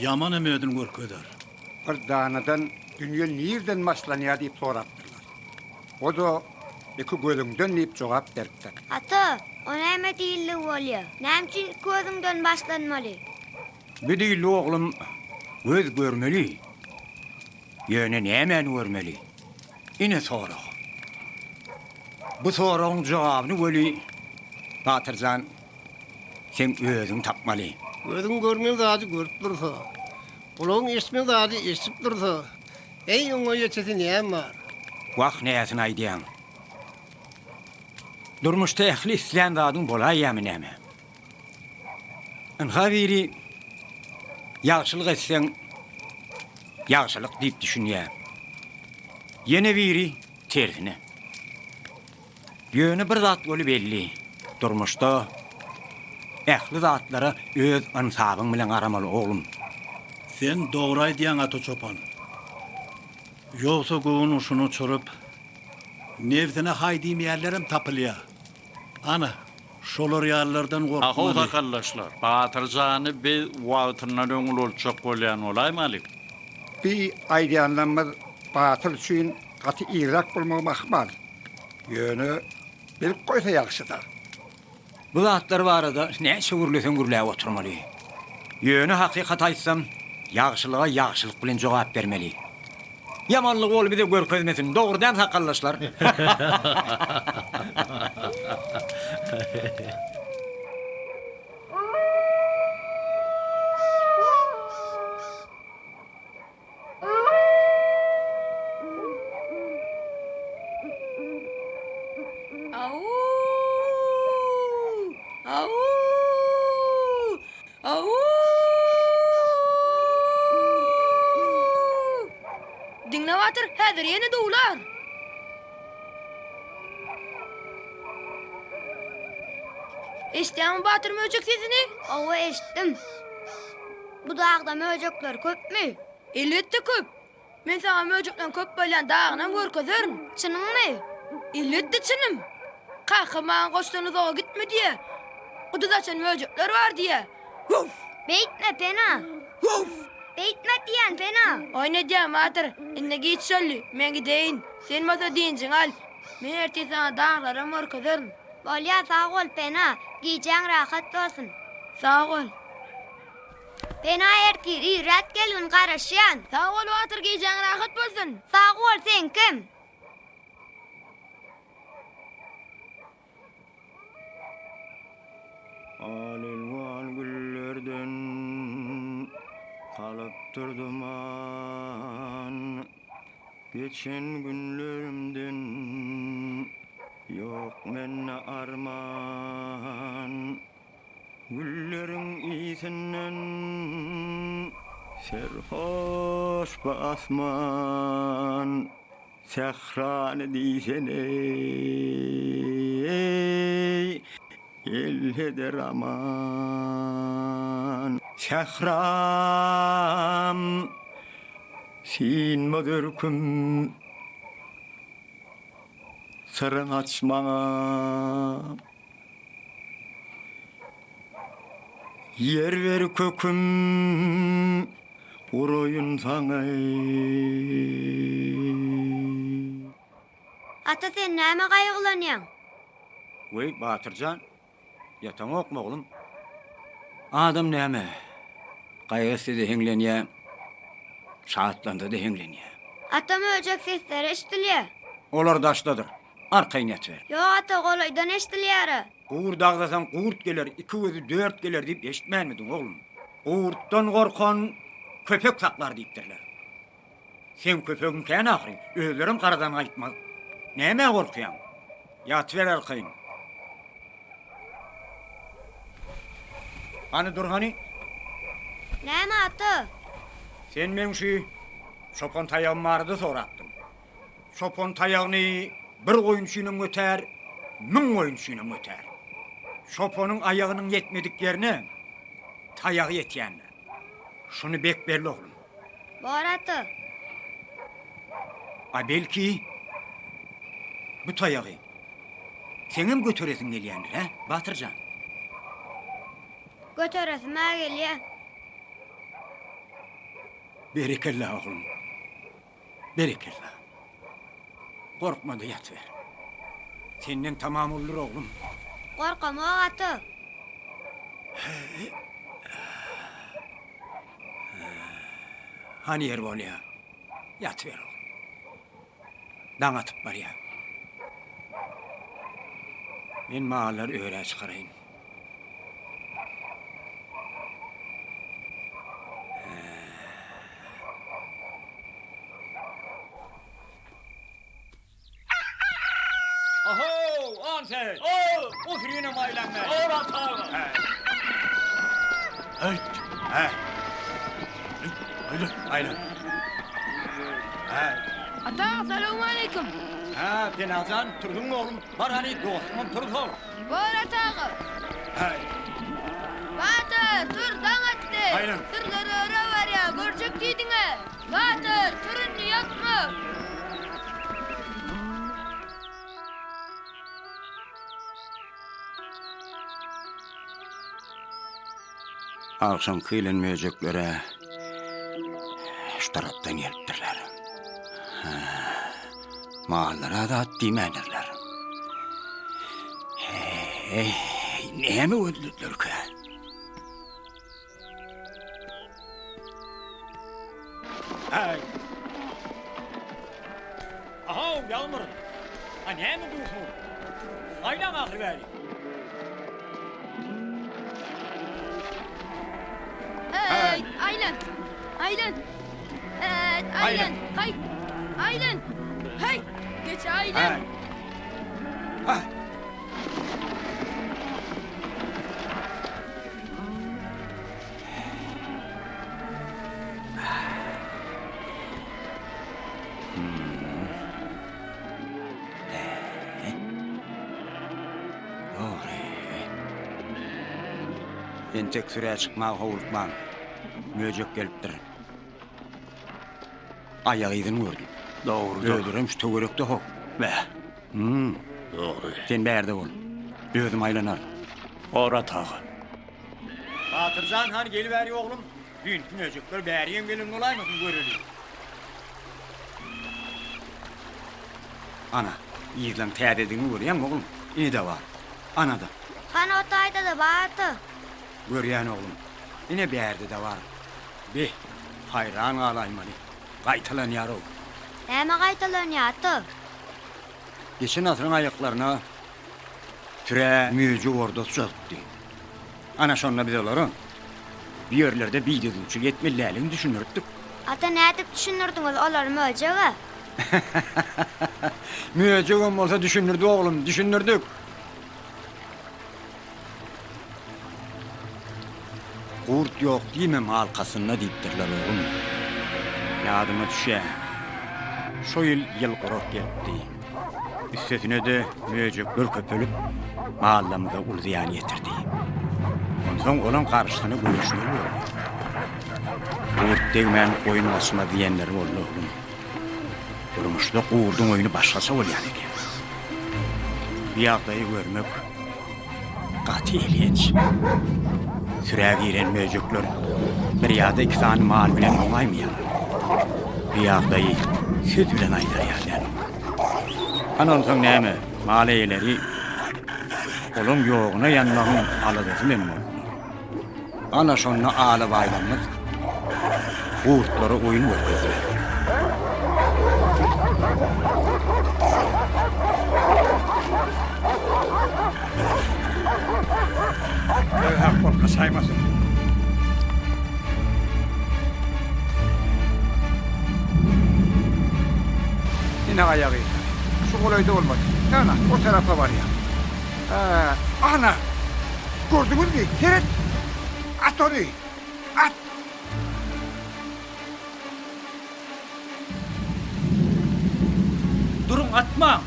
ýamanam özüni görkezer. Bir danadan dünýe nirden başlanýar diýip sorapdyrlar. O-da Iki gözüňden diýip jogap beripdir. Ata, o näme diýildigi bolýa? Näme üçin iki gözüňden başlanmaly? Bu diýildi oglum, göz görmeli. Ýöne nämäni görmeli? Ine sorag. Bu soragyň jogabyny weli, Batyr jan, seň özüň tapmaly. Gözüň görmeli zady görüp dursa, gulagyň eşitmeli zady eşidip dursa, eý, oňa ýetesi näme bar? Wah, näsini aýdýaň? Durmuşda ähli islän zadyň bolaýýamy näme? Ynha biri ýagşylyk etseň ýagşylyk diýip düşünýär. Ýene biri tersine. Ýöne bir zat weli belli, durmuşda ähli zatlara öz ynsabyň bilen garamaly oglum. Sen dogry aýdýaň Ata çopan. Ýogsa göwün guşuny uçuryp, nebsine haý diýmeýänlerem tapylýar. Ana, şolar ýalylardan Ahow gorkmaly. sakaldaşlar, Batyr jany biz wagtyndan öň ulaltjak bolýan bolaýmalyk? Bi aýdýanlarymyz Batyr üçin gaty irräk bolmagam ahmal. Ýöne bilip goýsa ýagşy-da. Bu zatlar barada näçe gürleseň gürläp oturmaly. Ýöne hakykaty aýtsam, ýagşylyga ýagşylyk bilen jogap bermeli. Ýamanlygy ol bize görkezmesin, dogry däl sakaldaşlar? Au! Au! Au! Diňle batyr, häzir ýene dowlar. Eşitýäňmi batyr möjek sesini? Hawa eşitdim. Bu dagda möjekler köpmi? Elbetde köp. Men saňa möjekleriň köp bolýan dagynam görkezerin. Çynyňmy? Elbetde çynym. Kakam maňa goşdan uzaga gitme diýýär. Guduz açan möjekler bar diýýär. Woof! Beýtme, Pena! Woof! Beýtme diýýän Pena. Oýun edýän Batyr. Indi giç boldy. Men gideýin. Sen bolsa dynjyňy al. Men ertir saňa daglaram görkezerin. Bolýar sag bol Pena. Gijäň rahat bolsun. Sag bol. Pena ertir irräk gelgin garaşýan. Sag bol Batyr gijäň rahat bolsun. Sag bol seňkem. Al-elwan güllerden galypdyr duman, Geçen günlerimden ýok mende arman. Gülleriň ysyndan serhoş bu asman. Sährany diýsene, eý, elleder aman. Sähram, synmaz örküm, syryň aç maňa. Ýer ber köküm, guraýyn saňa. Ata sen näme gaýgylanýaň? Weý, Batyr jan, ýataňokmy oglum? Adam näme, gaýgy etse-de hiňlenýä, şatlansa-da hiňlenýä. Ata möjek sesleri eşidilýä. Olar daşdadyr. Arkaýyn ýatyber. Ýok ata, golaýdan eşidilýär-ä. Gurt agzasaň gurt geler, iki gözi dört geler diýip eşitmänmidiň, oglum? Gurtdan gorkan köpek saklar diýipdirler. Seň köpegiň kän ahyry, özlerem garadan gaýtmaz. Nämä gorkýaň? Ýatyber arkaýyn. Hany dur hany. Näme ata? Sen meň şu çopan taýagym barada sorapdyň. Çopan taýagyny bir goýun üçinem götär, müň goýun üçinem götär. Çopanyň aýagynyň ýetmedik ýerine taýagy ýetýändir. Şuny bek belle oglum. Bor ata. A belki, bu taýagy seňem göteresiň gelýändir, hä, Batyr jan? Göteresim-ä gelýä. Berekella, oglum. Berekella. Gorkma-da ýatyber. Senden tamam uldur oglum. Gorkamok ata. Hany ýer bolýa. Ýatyber oglum. Daň atyp barýa. Men mallary örä çykaraýyn. Ahow, Anteý! O sürinem aýlan bäri. Orat aga. Häýt! Hä. Aýlan, aýlan. Hä. Ata, salowmaleýkim. Hä, Penajan, turduňmy oglum? Bar hany, dostuňam turuz-how. Bor ata aga. Häý. Batyr, tur, daň atdy. Aýlan. Sürüler öre barýar, görjek diýdiň-ä. Batyr, tur indi, ýatma. Agşamky gelen möjekler-ä şu tarapdan gelipdirler. Hä, mallara zat diýmändirler. Heý, näme gözledilerkä? Äý! Ahow, Ýagmyr! A näme dursuň? Aýlan ahyry bäri! Äý, aýlan! Aýlan! Äý, aýlan! Haý! Aýlan! Häý! Geç aýlan! Äý! Dogry. Entek sürä çykmaga howlukmaň. Möjek gelipdir. Aýak yzyny gördüm. Dogrudyr. Özlerem şu töwerekde how. Bäh. Hum. Dogry. Sen bärde bol. Özüm aýlanaryn. Orat aga. Batyrjan hany gelibäri oglum. Düýnki möjekler bärigem gelen bolaýmasyn göreli. Ana, yzlaň täzedigini görýäňmi oglum? Ine-de bar. Ana-da. Hany o taýda-da bar ata. Görýän oglum. Ine bärde-de bar. Beh, haýran galaýmaly. Gaýtalanýar-ow. Näme gaýtalanýar ata? Geçen asyryň aýaklaryna sürä möjek ordasy çozupdy. Ana şonda biz olara bu ýerlerde bidüzgünçilik etmeli däldigini düşündiripdik. Ata nädip düşündirdiňiz olary möjege? Möjegem bolsa düşündirdik oglum, düşündirdik. Gurt ýok diýme malkasynda diýipdirler oglum. Ýadyma düşýär. Şo ýyl ýyl gurak gelipdi. Üstesine-de möjekler köpelip, mallarymyza uly zyýan ýetirdi. Onsoň olaň garşysyna göreşmeli boldy. Gurt degmän goýun gaçmaz diýenleri boldy oglum. Durmuşda gurduň oýny başgaça bolýan eken. Bu ýagdaýy görmek gaty elhenç. Sürä giren möjekler bir ýa-da iki sany mal bilen oňaýmaýarlar. Bu ýagdaýy söz bilen aýdar ýaly däl. Hany onsoň näme, mal eýeleri olaň ýoguna ýanmagyň aladasy bilen boldular. Ana şonda alabaýlarymyz gurtlara oýun görkezdiler. Hak bol, gaçaýmasyn. Ine aýagy. Şu golaýda bolmaly. Ana, o tarapa barýar. Ana! Gördüňizmi? Seret! At ony! At! Duruň, atmaň!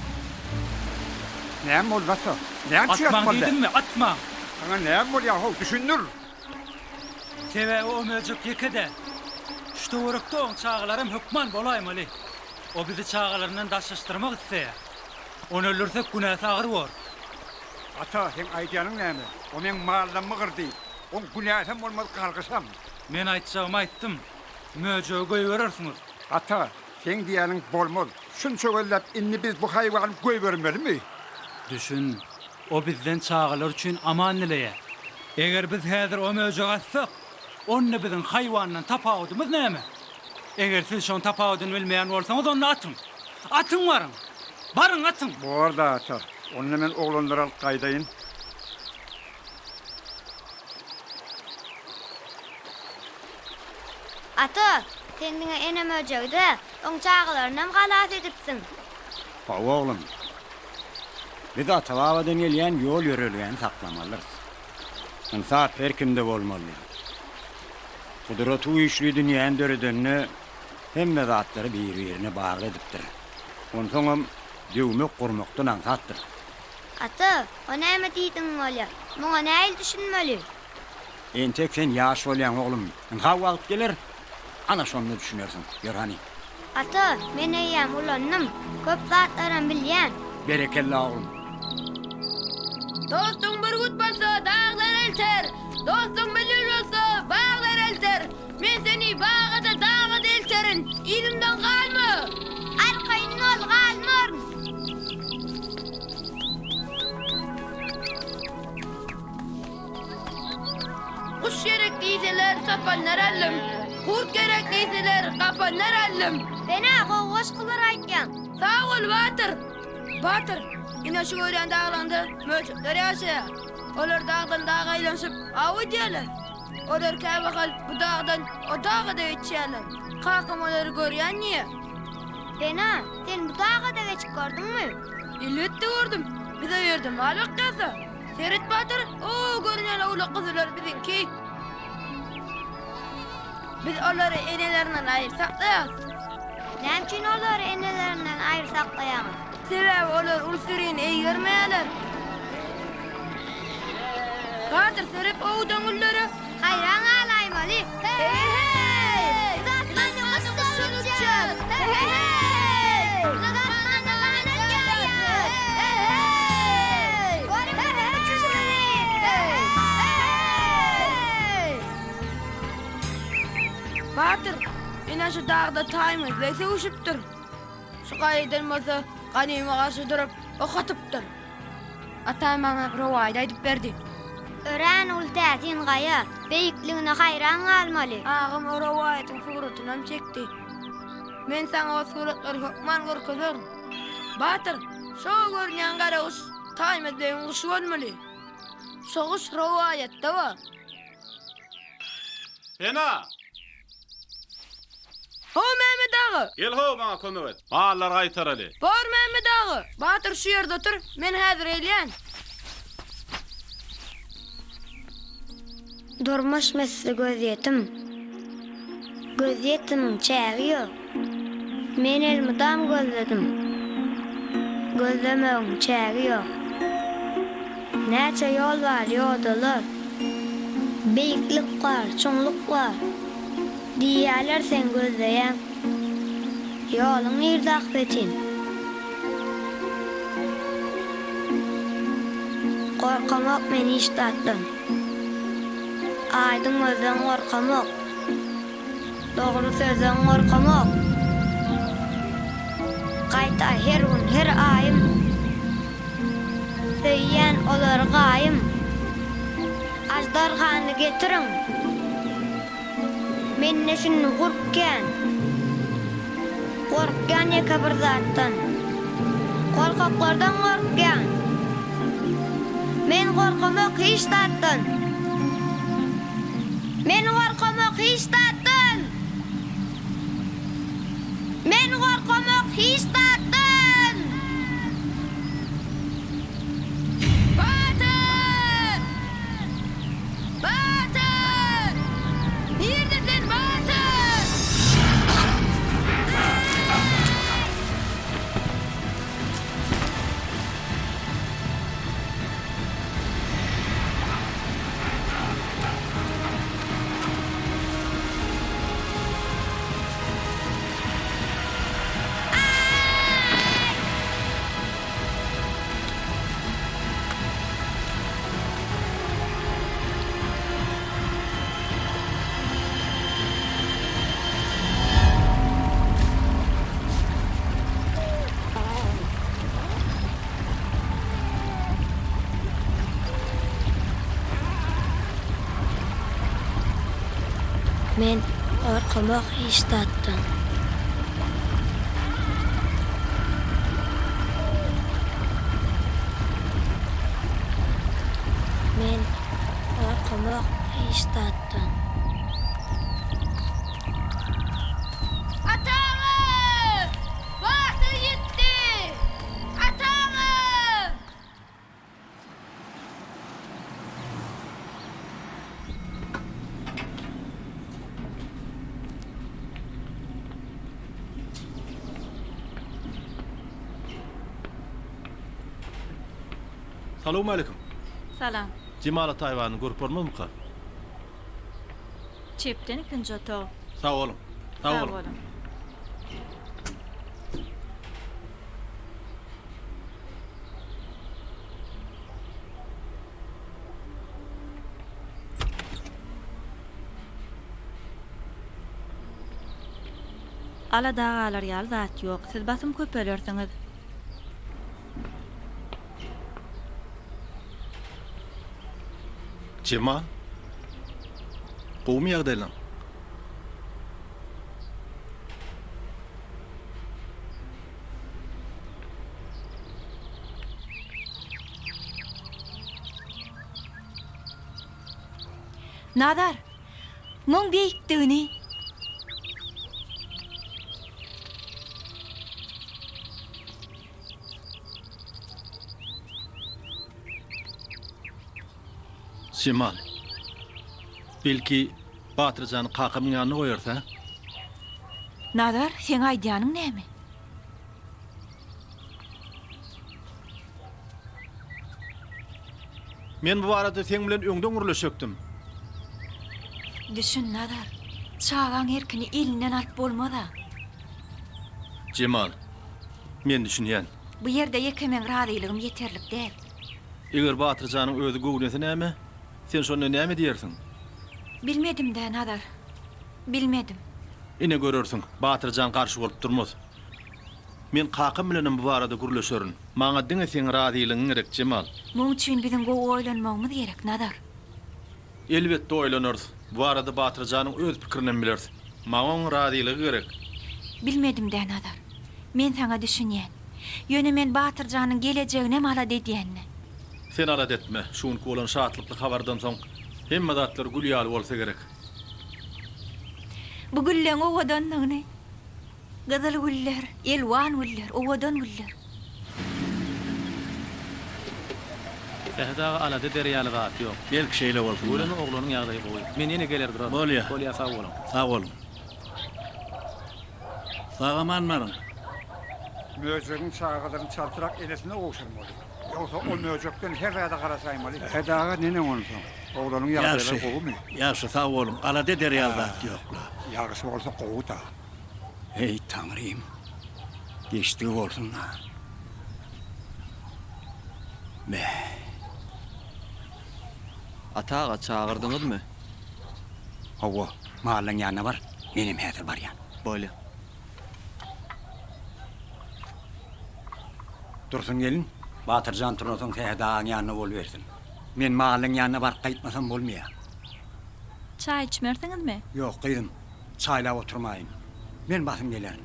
Näme boldy, ata? Näme üçin Atmaň atmaly däl? diýdimmi, atmaň! Saňa näme bolýar, how, düşündir! Sebäbi o möjek ýeke däl. Şu töwerekde oň çagalaram hökman bolaýmaly. O bizi çagalaryndan daşlaşdyrmak isleýär. Ony öldürsek günäsi agyr bor. Ata, seň aýdýanyň näme? O meň mallammy gyrdy. Oň günäsem bolmaz, gargyşam. Men aýtjagymy aýtdym. Möjegi goýberersiňiz. Ata, seň diýýäniň bolmaz. Şunça gözläp, indi biz bu haýwany goýbermelimi? Düşün, o bizden çagalar üçin aman dileýär. Eger biz häzir o möjegi atsak, onda biziň haýwandan tapawudymyz näme? Eger siz şoň tapawudyny bilmeýän bolsaňyz, onda atyň. Atyň baryň! Baryň, atyň! Bor-da, ata. Onda men oglanlary alyp gaýdaýyn. Ata, sen diňe ene möjegi-de, oň çagalarynam halas edipsiň. Hawa, oglum. Biz ata-babadan gelýän ýol-ýörelgäni saklamalydyrys. Ynsap her kimde bolmaly. Gudraty güýçli dünýäni döredende hemme zatlary bir-birine bagly edipdir. Onsoňam döwmek gurmakdan aňsatdyr. Ata, o näme diýdigiň bolýar? Muňa nähili düşünmeli? Entek sen ýaş bolýaň, oglum. Ynha wagt geler, ana şonda düşünersiň. Ýör hany. Ata, men eýýäm ulandym. Köp zatlaram bilýän. Berekella, oglum. Dostuň bürgüt bolsa, daglar elter. Dostuň bilbil bolsa, baglar elter. Men seni baga-da, daga-da elterin. Yzymdan galma! Arkaýyn bol, galmaryn. Guş gerek diýseler, sapanlar aldym. Gurt gerek diýseler, gapanlar aldym. Sen-ä gowy goşgular aýtýaň. Sag bol, batyr! Batyr, ine şu görýän daglaňda möjekler ýaşaýar. Olar dagdan daga aýlanyşyp, aw edýärler. Olar kämahal bu dagdan o daga-da geçýärler. Kakam olary görýän diýýär. Pena, sen bu daga-da geçip gördüňmi? Elbetde gördüm. Biz o ýerde mal bakýas-a. Seret batyr, o görünýän owlak-guzular biziňki. Biz olary enelerinden aýry saklaýarys. Näme üçin olary enelerinden aýry saklaýaňyz? Sebäbi olar uly sürini eýgermeýärler. Batyr, seret owadan güllere. Haýran galaýmaly. Heý-heý! Biz asmanda guş uçýar. Heý-heý! Biz asmanda ganat ýaýýar. Heý-heý! Görüň biziň uçuşymyzy. Heý-heý! Batyr, ine şu dagda Taýmaz beg söweşipdir. Şu gaýadan bolsa Ganyma garşy durup, ok atypdyr. Atam maňa rowaýat aýdyp berdi. Örän uly täsin gaýa, beýikligine haýran galmaly. Agam o rowaýatyň suratynam çekdi. Men saňa o suratlary hökman görkezerin. Batyr, şo görünýän garaguş Taýmaz begiň guşy bolmaly. Şo guş rowaýatda bar. Pena! How, Mämmet aga! Gel how, maňa kömek et. Mallary gaýtaraly. Bor, Mämmet aga! Batyr şu ýerde otur, men häzir gelýän. Durmuş misli gözýetim. Gözýetimiň çägi ýok. Men elmydam gözledim. Gözlemegiň çägi ýok. Näçe ýol bar, ýodalar. Beýiklik bar, çuňluk bar. Diýýäler sen gözleýäň. Ýoluň nirde ahbetin? Gorkamok men hiç zatdan. Aýdyň gözden gorkamok. Dogry sözden gorkamok. Gaýta her gün, her aýym. Söýýän olary gaýym. Aždarhany getiriň! Mende şindi gurp kän. Gorkýan ýeke bir zatdan. Gorkaklardan gorkýan. Men gorkamok hiç zatdan. Men gorkamok hiç zatdan. Men gorkamok hiç zatdan. Batyr! Batyr! Nirde sen Batyr? Men gorkamok hiç zatdan. Men gorkamok hiç zatdan. Ata aga! Batyr ýetdi! Ata aga! Salowmaleýkim. Salam. Jemal Ataýewany görüp bolmazmyka? Çepden ikinji otag. Sag boluň. Sag Sag boluň. boluň. Alada galar ýaly zat ýok. Siz basym köpelersiňiz. Jemal. Gowumy ýagdaýlaň? Nazar, muň beýikdigini. Jemal, belki, Batyr jany kakamyň ýanyna goýarys, hä? Nazar, seň aýdýanyň näme? Men bu barada seň bilen öňden gürleşjekdim. Düşün, Nazar. Çagaň erkini elinden alyp bolmaz-a. Jemal, men düşünýän. Bu ýerde ýeke meň razylygym ýeterlik däl. Eger Batyr janyň özi göwnese näme? Sen şonda näme diýersiň? Bilmedim-dä, Nazar. Bilmedim. Ine görersiň, Batyr jan garşy bolup durmaz. Men kakam bilenem bu barada gürleşerin. Maňa diňe seň razylygyň gerek, Jemal. Muň üçin biziň gowy oýlanmagymyz gerek, Nazar. Elbetde oýlanarys. Bu barada Batyr janyň öz pikirinem bileris. Maňa oň razylygy gerek. Bilmedim-dä, Nazar. Men saňa düşünýän. Ýöne men Batyr janyň gelejeginem alada edýän-dä. Sen alada etme. Şu günki bolan şatlykly habardan soň hemme zatlar gül ýaly bolsa gerek. Bu gülleň owadanlygyny. Gyzyl güller, elwan güller, owadan güller. Sähet aga alada eder ýaly zat ýok. Belki şeýle bolsun-da. Tüweleme oglanyň ýagdaýy gowy. Men ýene geler duraryn. Bolýa. Bolýa sag boluň. Sag boluň. Sag-aman baryň. Möjegiň çagalaryny çaltrak enesine gowşurmaly. Ýogsa ol möjekden her zada garaşaýmaly. Sähet aga neneň onsoň? Oglanyň ýagdaýlary gowumy? Ýagşy, sag boluň. Alada eder ýaly zat ýok-la. Ýagşy bolsa gowy-da. Eý, Taňrym, geçdigi bolsun-da. Beh. Ata aga, çagyrdyňyzmy? Hawa, mallaň ýanyna bar, menem häzir barýan. Bolýa. Dursun gelin, Batyr jan turansoň Sähet agaň ýanynda bolubersin. Men mallaň ýanyna baryp gaýtmasam bolmaýar. Çaý içmersiňizmi? Ýok, gyzym, Çaýlap oturmaýyn. Men basym gelerin.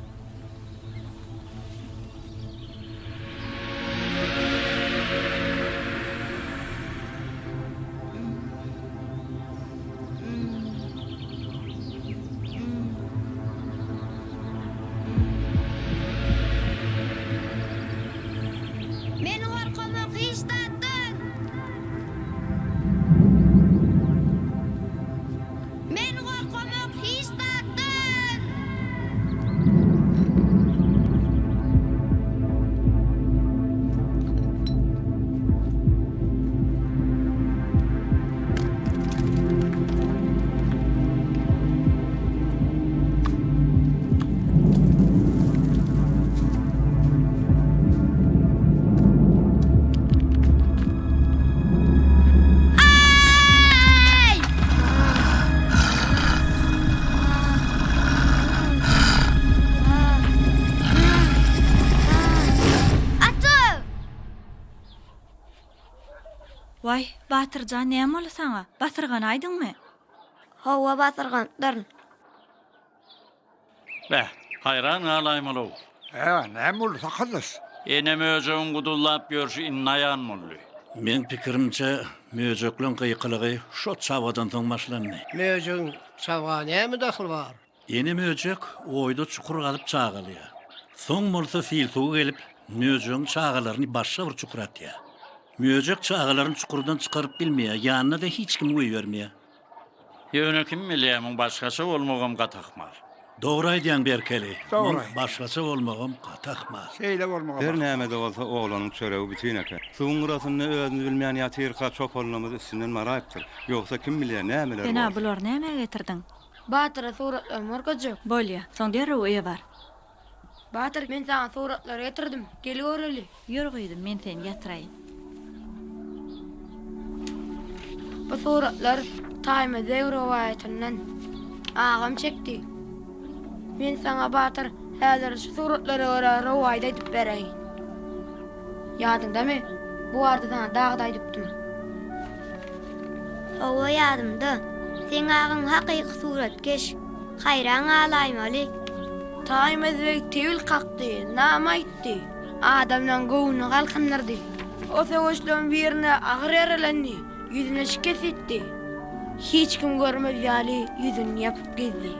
Men gorkamok hiç zatdan. Men gorkamok hiç zatdan! Aý! Ata! Waý, Batyr jan näme boldy saňa? Basyrganaýdyňmy? Hawa basyrganypdyryn. Beh, haýran galaýmaly-ow. Hä, näme boldy, sakaldaş? Ene möjegiň guduzlap ýörşi indi aýan boldy. Meň pikirimçe, möjekleň gykylygy şo çabgadan soň başlandy. Möjegiň çabga näme dahyly bar? Ene möjek oýda çukur gazyp çagalaýar. Soň bolsa sil suwy gelip, möjegiň çagalaryny başga bir çukura atýar. Möjek çagalaryny çukurdan çykaryp bilmeýär, ýanyna-da hiç kimi goýbermeýär. Ýöne kim bilýär, muň başgaça bolmagam gaty ahmal. Dogry aýdýaň Berkeli, Dogry. muň başgaça bolmagam gaty ahmal. Şeýle bolmagam Her ahmal. näme-de bolsa oglanyň çöregi bütin eken. Suwuň gyrasynda özüni bilmän ýatyrka çopanlamyz üstünden baraýypdyr. Ýogsa kim bilýär nämeler Sen-ä bolsa. bulary nämä getirdiň? Batyra suratlarymy görkezjek. Bolýa, soň derrew öýe bar. Batyr, men saňa suratlary getirdim. Gel göreli. Ýör gyzym, men seni ýatyraýyn. Bu suratlar Taýmaz beg rowaýatyndan. Agam çekdi. Men saňa Batyr, häzir şu suratlara görä rowaýat aýdyp beräýin. Ýadyňdamy? Bu barada saňa dagda aýdypdym. Hawa, ýadymda. Seň agaň hakyky suratkeş. Haýran galaýmaly. Taýmaz beg tebil kakdy, nama aýtdy. Adamlaň göwnüni galkyndyrdy. O söweşleriň birinde agyr ýaralandy, ýüzüne şikes ýetdi. Hiç kim görmez ýaly ýüzüni ýapyp gezdi.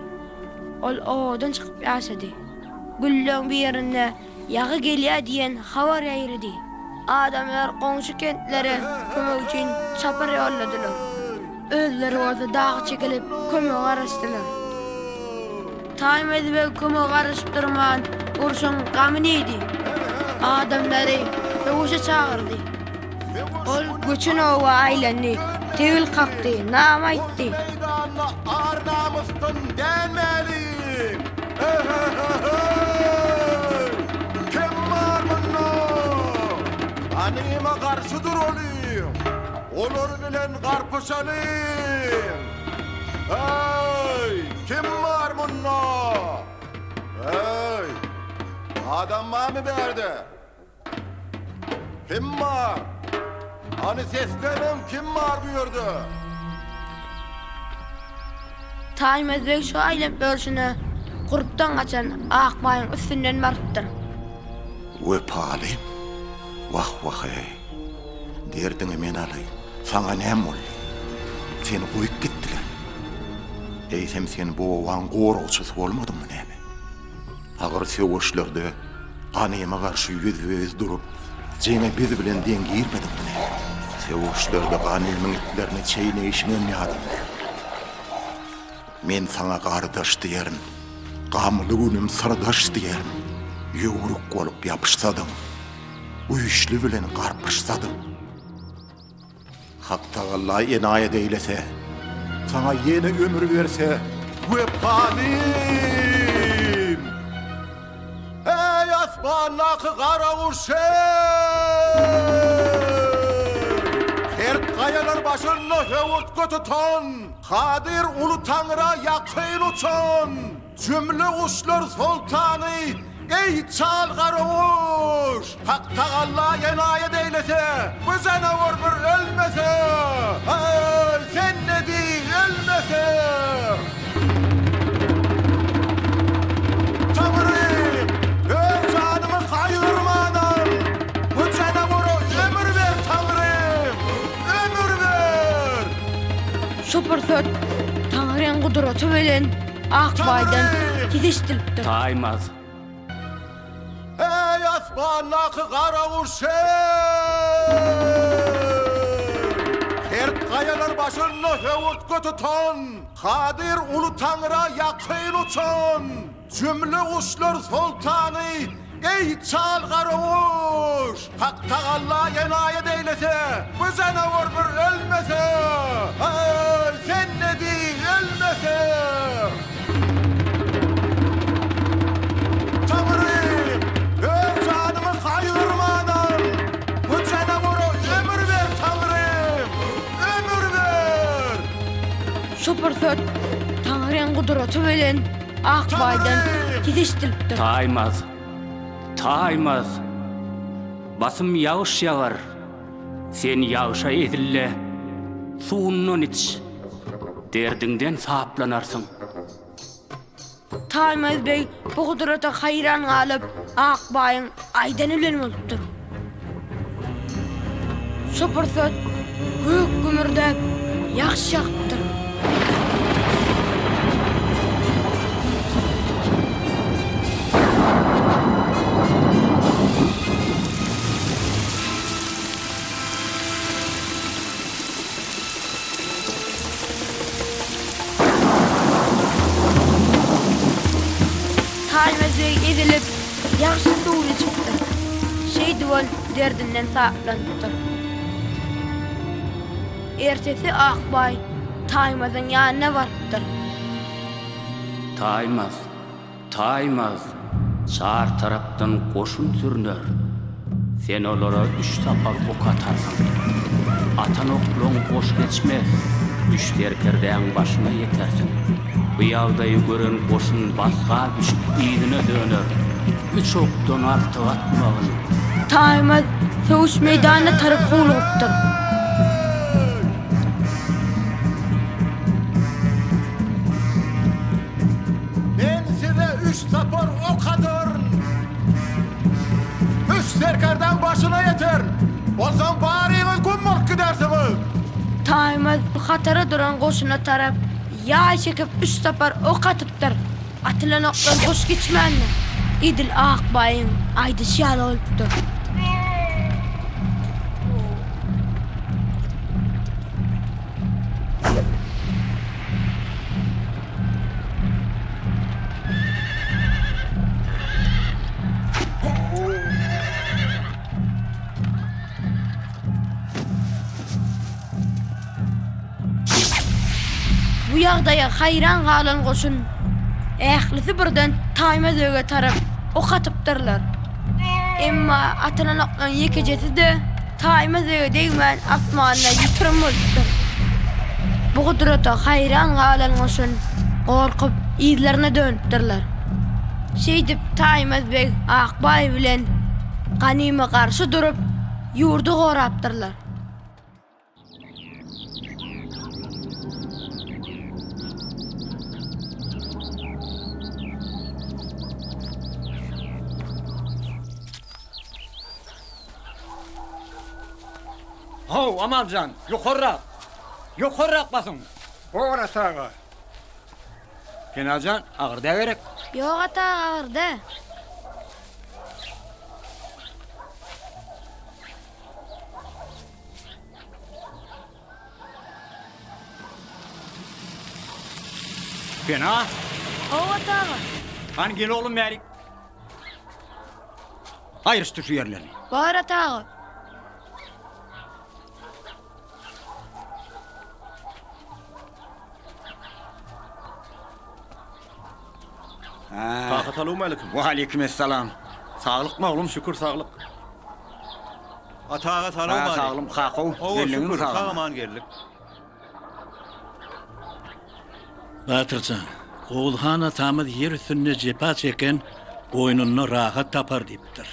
Ol obadan çykyp ýaşady. Gülleň birinde Ýagy gelýär diýen habar ýaýrady. Adamlar goňşy kentlere kömek üçin çapar ýolladylar. Özleri bolsa daga çekilip, kömege garaşdylar. Taýmaz beg kömege garaşyp durman, urşuň gamyny iýdi. Adamlary söweşe çagyrdy. Ol göçen oba aýlandy, tebil kakdy, nama aýtdy. Meýdanda ar-namysdan dänmäliň! Ehe-he-heý! Kim bar munda? Ganyma garşy duralyň! Olar bilen garpyşalyň! Eý, kim bar munda? Adam barmy bärde? Kim bar? Hany sesleniň, kim bar bu ýerde? Taýmaz beg şu aýlanyp ýörşüne gurpdan gaçan Akbaýyň üstünden barypdyr. Wepalym, wah-wah-eý, derdiňi men alaýyn, saňa näme boldy? Seni goýup gitdiler. Eýsem sen bu obaň goragçysy bolmadyňmy näme? Agyr söweşlerde ganyma garşy ýüzbe-ýüz durup, jeňe biz bilen deň girmediňmi näme? Söweşlerde ganymyň itlerini çeýneýşiňem ýadymda. Men saňa gardaş diýerin, gamly günüm syrdaş diýerin. Ýüwrük bolup ýapyşsadyň, güýçli bilen garpyşsadyň. Haktagalla enaýat eýlese, saňa ýene ömür berse, Wepalym! Eý, asmandaky garaguş eý! Kert gaýalar başynda höwürtge tutan, Kadyr uly Taňra ýakyn uçan, Jümle guşlar soltany, eý, çal garaguş! Haktagalla enaýat eýlese, bu janawar bir ölmese! Eý, sen ne diý, ölmese! Taňrym, öz janymy gaýgyrmanam, bu janawara ömür ber, Taňrym, ömür ber! Şu pursat Taňryň gudraty bilen Akbaýdan ses eşidilipdir. Taýmaz. Eý, asmandaky garaguş eý! Kert gaýalar başynda höwürtge tutan, Kadyr uly Taňra ýakyn uçan, Jümle guşlar soltany, eý, çal garaguş! Haktagalla enaýat eýlese, bu janawar bir ölmese! Eý, sen ne diý, ölmese! Taňrym, öz janymy gaýgyrmanam, bu janawara ömür ber, Taňrym, ömür ber! Şu pursat Taňryň gudraty bilen Akbaýdan ses eşidilipdir. Taýmaz. Taýmaz. Basym ýagyş ýagar. Sen ýagşa ezil-de, suwundan iç. Derdiňden saplanarsyň. Taýmaz beg bu gudrata haýran galyp, Akbaýyň aýdany bilen bolupdyr. Şo pursat gök gümürdäp, ýagyş ýagypdyr. Taýmaz beg ezilip, ýagşy suwuny içipdir. Şeýdip ol derdinden saplanypdyr. Ertesi Akbaý Taýmazyň ýanyna barypdyr. Taýmaz, Taýmaz, çar tarapdan goşun sürüner. Sen olara üç sapar ok atarsyň. Atan oklaň boş geçmez, üç serkerdäň başyna ýetersiň. Bu ýagdaýy gören goşun basga düşüp yzyna döner. Üç okdan artyk atmagyn. Taýmaz söweş meýdanyna tarap howlugypdyr. Men size üç sapar ok ataryn. Üç serkerdäň başyna ýeterin. Onsoň baryňyz güm bolup gidersiňiz. Taýmaz hatara duran goşuna tarap ýaý çekip üç sapar ok atypdyr. Atylan oklar boş geçmändir. Edil Akbaýyň aýdyşy ýaly bolupdyr. Bu ýagdaýa haýran galan goşun ählisi birden Taýmaz bege tarap ok atypdyrlar. Emma atylan oklaryň ýekejesi-de Taýmaz bege degmän asmanda ýitirim bolupdyr. Bu gudrata haýran galan goşun gorkup yzlaryna dönüpdirler. Şeýdip Taýmaz beg Akbaý bilen Ganyma garşy durup, ýurdy gorapdyrlar. How, Amanjan, ýokarrak! Ýokarrak basyň! Bor, Ata aga. Penajan, agyr dä gerek? Ýok, Ata aga, agyr dä. Pena? Hawa, Ata aga. Hany gel oglum bärik. Aýryşdyr şu ýerlerini. Bar, Ata aga. Kaka salowmalikim. Waleýkim essalam. Saglykmy oglum? Şükür saglyk. Ata aga salowmalikim. Ha saglym kakow. Hawa Geldiňmi şükür sag sag aman geldik. Batyrjan, Oguz han atamyz ýer üstünde jepa çeken goýnunda rahat tapar diýipdir.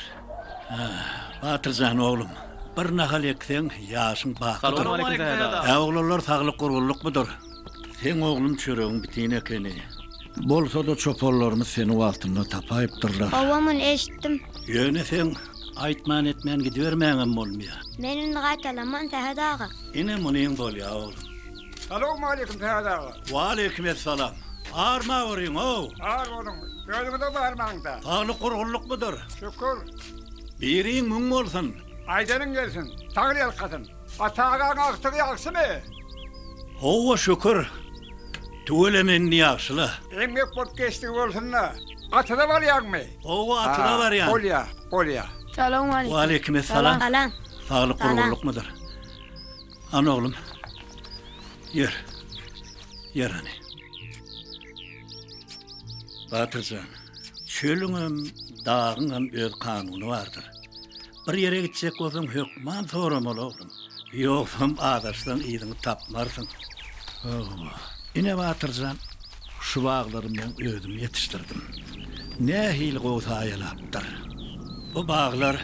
Batyrjan oglum, bir nahal ekseň ýaşyň bakydyr. Salowmaleýkim Sähet aga. Hä oglanlar saglyk gurgunlykmydyr? Seň oglum çöregiň bitin ekeni. Bolsa-da çopanlarymyz seni wagtynda tapaýypdyrlar. Hawa muny eşitdim. Ýöne seň aýtman etmän gidibermäňem bolmaýar. Men indi gaýtalaman Sähet aga. Ine munyň bolýa oglum. Salowmaleýkim Sähet aga. Waleýkim essalam. Arma görüň-ow. Ar boluň. Özüňize barmaň-da. Saglyk gurgunlykmydyr? Şükür. Biriň müň bolsun. Aýdanyň gelsin. Taňry ýalkasyn. Ata agaň agtygy ýagşymy? Howwa şükür. Tüweleme indi ýagşyla. Emgek bolup geçdigi bolsun-da. Atyza barýaňmy? Howwa atyza barýan. Bolýa, bolýa. Salowmaleýkim. Waleýkim essalam. Salam. Saglyk gurgunlykmydyr? Hany oglum. Ýör. Ýör hany. Batyr jan, çölüňem, dagyňam öz kanuny bardyr. Bir ýere gitjek bolsaň hökman soramaly oglum. Ýogsam azaşsaň yzyňy tapmarsyň. Hawa. Ine Batyr jan, şu baglary men özüm ýetişdirdim. Nähili gowy saýalapdyr. Bu baglar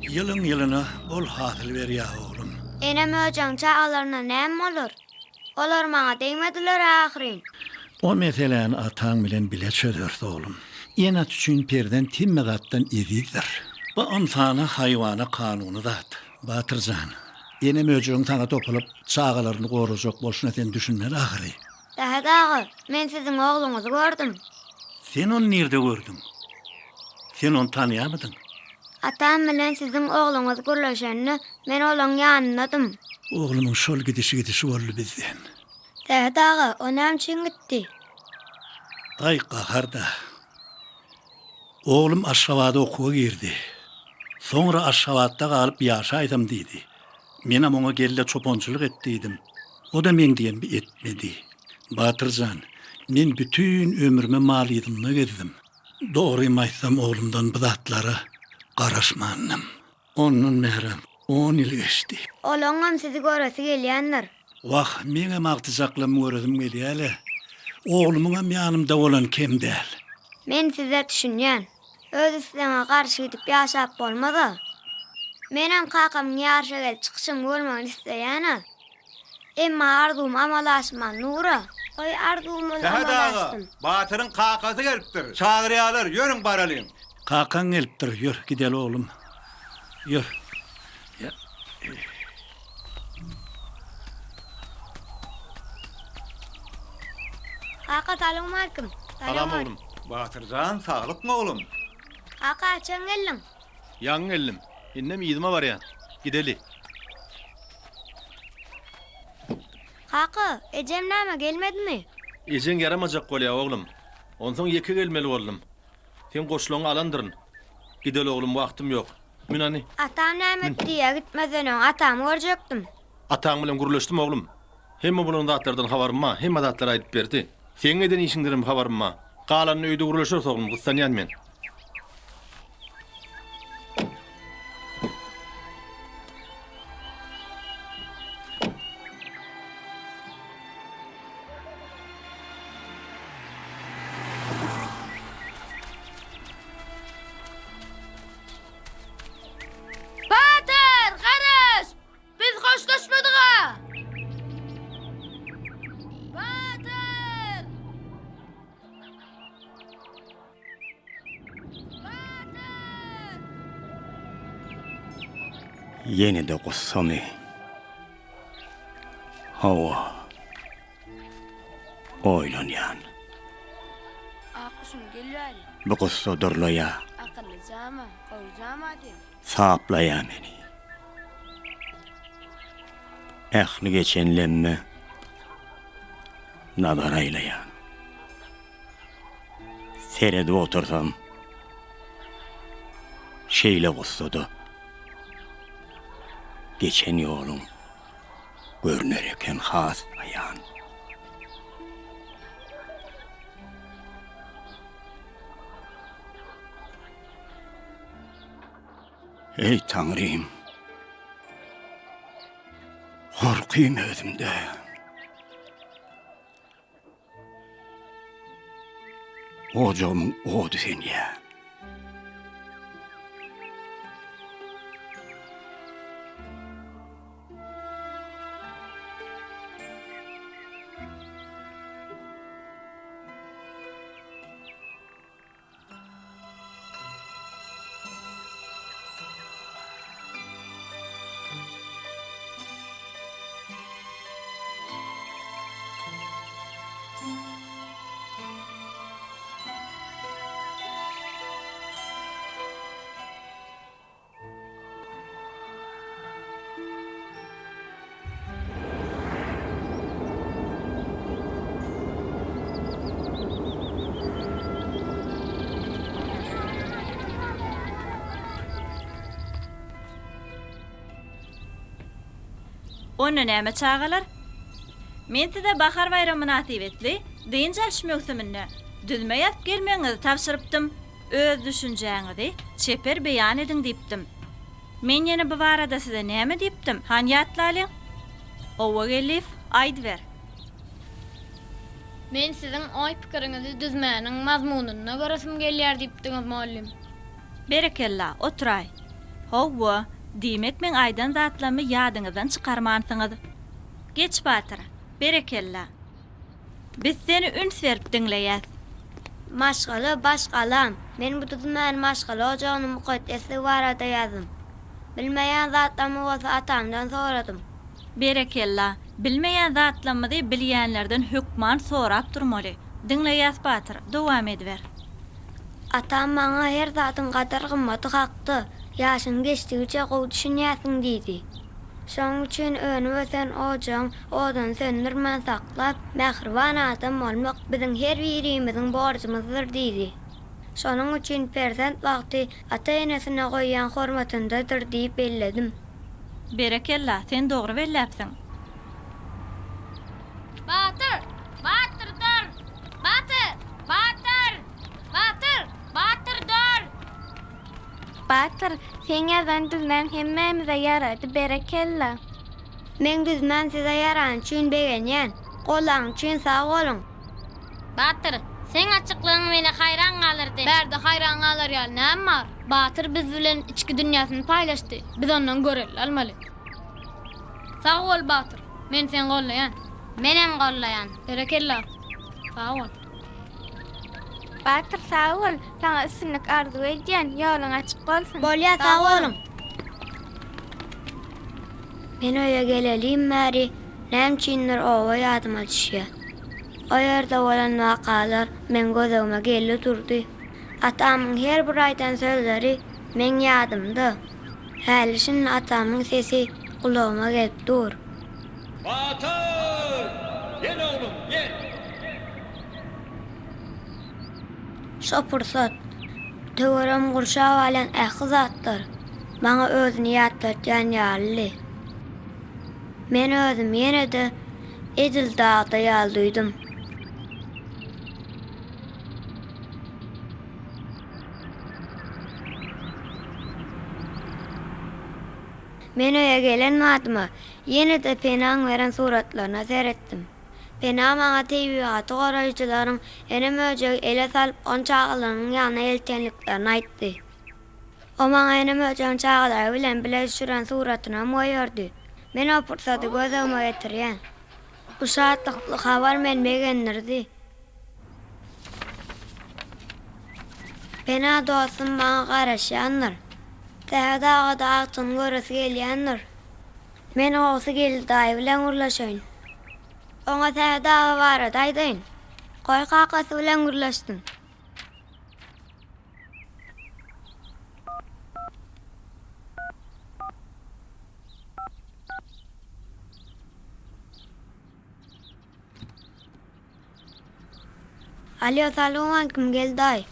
ýylyň-ýylyna bol hasyl berýär oglum. Ene möjegiň çagalaryna näme bolar? Olar maňa degmediler ahyryn. O meseläni ataň bilen bile çözeris oglum. Ene-ata üçin perzent hemme zatdan ezizdir. Bu ynsana, haýwana kanuny zat. Batyr jan, ene möjegiň saňa topulyp, çagalaryny gorajak bolşuna sen düşünmeli ahyry. Sähet aga, men siziň ogluňyzy gördüm. Sen ony nirde gördüň? Sen ony tanaýarmydyň? Atam bilen siziň ogluňyz gürleşende, men olaň ýanyndadym. Oglumyň şol gidişi gidişi boldy bizden. Sähet aga, o näme üçin gitdi? Aý, gahar-da. Oglum Aşgabada okuwa girdi. Soňra Aşgabatda galyp ýaşaýsam diýdi. Menem oňa gel-de çopançylyk et diýdim. O-da meň diýenimi etmedi. Batyr jan, men bütin ömrüme mal yzynda gezdim. Dogrymy aýtsam oglumdan bu zatlara garaşmandym. Ondan bärem on ýyl geçdi. Olaňam sizi göresi gelýändir. Wah, meňem agtyjaklamy göresim gelýä-le. Oglumyňam ýanymda bolany kem däl. Men size düşünýän. Öz islegiňe garşy gidip ýaşap bolmaz-a. Menem kakamyň ýaryşa gelip çykyşymy görmegini isleýän-ä. Emma arzuwym amala aşman dur-a. Goý arzuwymyz Sähet amala aga, aşsyn. Batyryň kakasy gelipdir. Çagyrýarlar, ýörüň baralyň. Kakaň gelipdir, ýör, gideli oglum. Ýör. Ýör. Kaka salowmalikim. Salam oglum. Batyr jan, saglykmy oglum? Kaka haçan geldiň? Ýaňy geldim. Indem yzyma barýan. Gideli. Kaka, ejem näme gelmedimi? Ejeň ýaramajak bolýa oglum. Onsoň ýeke gelmeli boldum. Seň goşlaňy alandyryn. Gideli oglum, wagtym ýok. Mün hany. Atam näme diýýä gitmezden öň atamy görjekdim. Ataň bilen gürleşdim oglum. Hemme bolan zatlardan habarym bar, hemme zatlary aýdyp berdi. Seň eden işiňdenem habarym bar. Galanyny öýde gürleşeris oglum, gyssanýan men. Ýene-de gussamy? Hawa. Oýlanýan. Akguşum gel bäri. Bu gussa durlaýa. Akyllyjama, gowujama sen. Saplaýa meni. Ähli geçen lemme nazar aýlaýan. Seredip otursam, şeýle gussada geçen ýoluň görner eken has aýan. Eý, Taňrym! Gorkym özümde. Ojagymyň ody sönýär. Onda näme çagalar? Men size Bahar baýramy mynasybetli dynç alyş möwsüminde düzme ýazyp gelmegiňizi tabşyrypdym. Öz düşünjäňizi çeper beýan ediň diýipdim. Men ýene bu barada size näme diýipdim, hany ýatlalyň? Howwa Geldiýew, aýdyber. Men siziň oý-pikiriňizi düzmäniň mazmunynda göresim gelýär diýipdiňiz, mugallym. Berekella, oturaý. Howwa, diýmek meň aýdan zatlammy ýadyňyzdan çykarmansyňyz. Geç batyr. Berekella. Biz seni üns berip diňleýäs. Maşgala baş galam. Men bu düzmäni maşgala ojagynyň mukaddesligi barada ýazdym. Bilmeýän zatlarymy bolsa atamdan soradym. Berekella. Bilmeýän zatlarymyzy bilýänlerden hökman sorap durmaly. Diňleýäs Batyr, dowam ediber. Atam maňa her zadyň gadyr-gymmaty hakda, ýaşyň geçdigiçe gowy düşünýärsiň diýdi. Şonuň üçin önüp-ösen ojagyň oduny söndürmän saklap, mähriban adam bolmak biziň her birimiziň borjumyzdyr diýdi. Şonuň üçin perzent bagty ata-enesine goýýan hormatyndadyr diýip belledim. Berekella, sen dogry belläpsiň. Batyr! Batyr dur! Batyr! Batyr! Batyr! Batyr dur! Batyr, seň ýazan düzmäň hemmämize ýarady, berekella. Meň düzmäm size ýarany üçin begenýän. Goldaň üçin sag boluň. Batyr, seň açyklygyň meni haýran galdyrdy. Bärde haýran galar ýaly näme bar? Batyr biz bilen içki dünýäsini paýlaşdy. Biz ondan görelde almaly. Sag bol Batyr. Men seni gollaýan. Menem gollaýan. Berekella. Sag bol. Batyr sag bol, saňa üstünlik arzuw edýän, ýoluň açyk bolsun. Bolýa sag boluň. Men öýe gelelim bäri näme üçindir oba ýadyma düşýä. O ýerde bolan wakalar meň gözegime geldi durdy. Atamyň her bir aýdan sözleri meň ýadymda. Häli-şindi atamyň sesi gulagyma gelip dur. Batyr! Gel oglum, gel! Şo pursat, töweregimi gurşap alýan ähli zatlar maňa özüni ýatlatýan ýalydy. Men özümi ýene-de edil dagda ýaly duýdum. Men öýe gelen badyma, ýene-de Penaň beren suratlaryna seretdim. Pena maňa tebigaty goraýjylaryň ene möjegi ele salyp, ony çagalarynyň ýanyna eltenliklerini aýtdy. O maňa ene möjegiň çagalary bilen bile düşüren suratynam goýberdi. Men o pursady göz öňüme getirýän. Bu şatlykly habar meni begendirdi. Pena dostum maňa garaşýandyr. Sähet aga-da agtygyny göresi gelýändir. Men gowusy Geldi daýy bilen gürleşeýin. Oňa Sähet aga barada aýdaýyn. Goý kakasy bilen gürleşsin. Alýo salowmalikim Geldi daýy.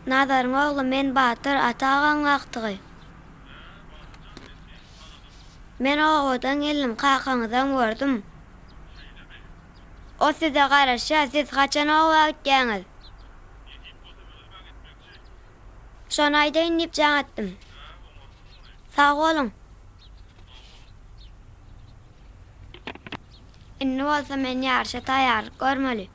Nazaryň ogly men Batyr Ata agaň agtygy. Men obadan geldim kakaňyzam gördüm. O size garaşýar siz haçan oba gitýäňiz? Şony aýdaýyn diýip jaň etdim. Sag boluň. Indi bolsa men ýaryşa taýýarlyk görmeli.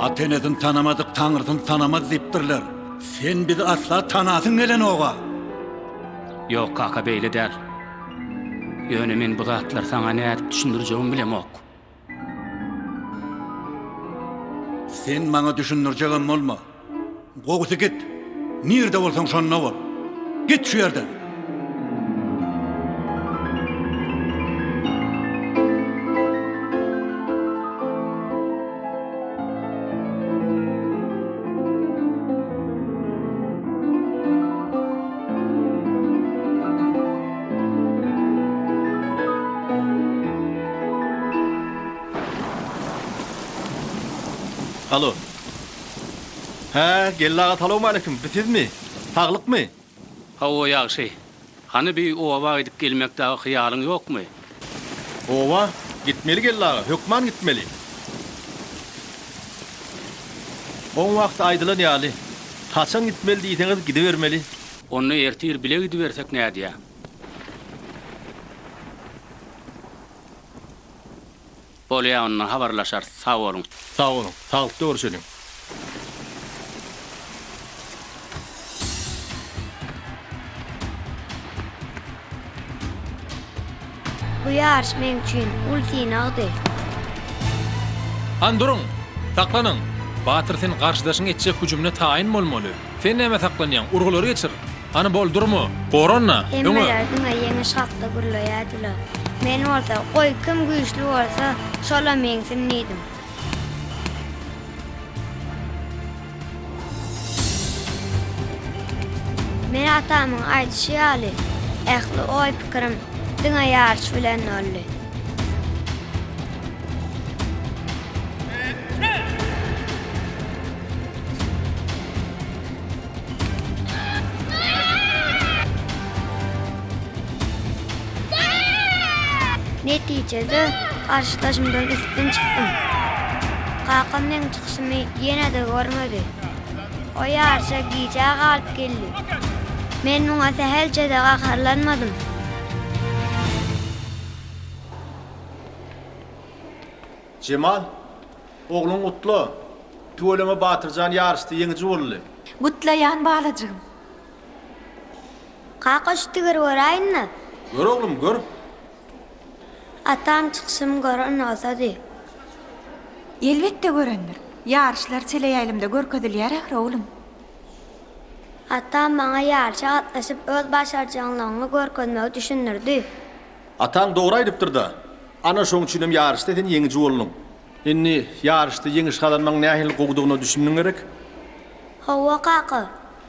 Ata-enesini tanamadyk Taňrysyny tanamaz diýipdirler. Sen bizi asla tanasyň gelenoga. Ýok kaka beýle däl. Ýöne men bu zatlary saňa nädip düşündirjegimi bilemok. Sen maňa düşündirjegem bolma. Gowusy git. Nirde bolsaň şonda bol. Git şu ýerden. Alo. Hä, Geldi aga salowmaleýkim, bi sizmi? Saglykmy? Hawa, ýagşy. Hany bi oba gidip gelmek dagy hyýalyň ýokmy? Oba? Gitmeli Geldi aga, hökman gitmeli. Oň wagty aýdylan ýaly. Haçan gitmeli diýseňiz gidibermeli. Onda ertir bile gidibersek nädýä? Bolýa onda habarlaşarys sag boluň. Sag boluň. Saglykda görüşeliň. Bu ýaryş meň üçin uly synagdy. Han duruň! Saklanyň! Batyr sen garşydaşyň etjek hüjümine taýyn bolmaly. Sen nämä saklanýaň? Urgulary geçir! Hany bol durma! Goran-da! Öňe! Hemmeler diňe ýeňiş hakda gürleýärdiler. Men bolsa, goý kim güýçli bolsa, şolam ýeňsin diýdim. Men atamyň aýdyşy ýaly, ähli oý-pikirim diňe ýaryş bilen boldy. Netijede, garşydaşymdan üstün çykdym. Kakam meň çykyşymy ýene-de görmedi. O ýaryşa gijä galyp geldi. Men muňa sähelçe-de gaharlanmadym. Jemal, ogluňy gutla! Tüweleme Batyrjan ýaryşda ýeňiji boldy. Gutlaýan balajygym. Kaka şu tigiri göräýin-le. Gör oglum, gör. Atam çykyşymy gören bolsady. Elbetde görendir. Ýaryşlar teleýaýlymda görkezilýär ahyry oglum. Atam maňa ýaryşa gatnaşyp öz başarjaňlygyňy görkezmegi düşündirdi. Ataň dogry aýdypdyr-da. Ana şoň üçinem ýaryşda sen ýeňiji bolduň. Indi ýaryşda ýeňiş gazanmagyň nähili gowudygyna düşündiň gerek? Hawa kaka,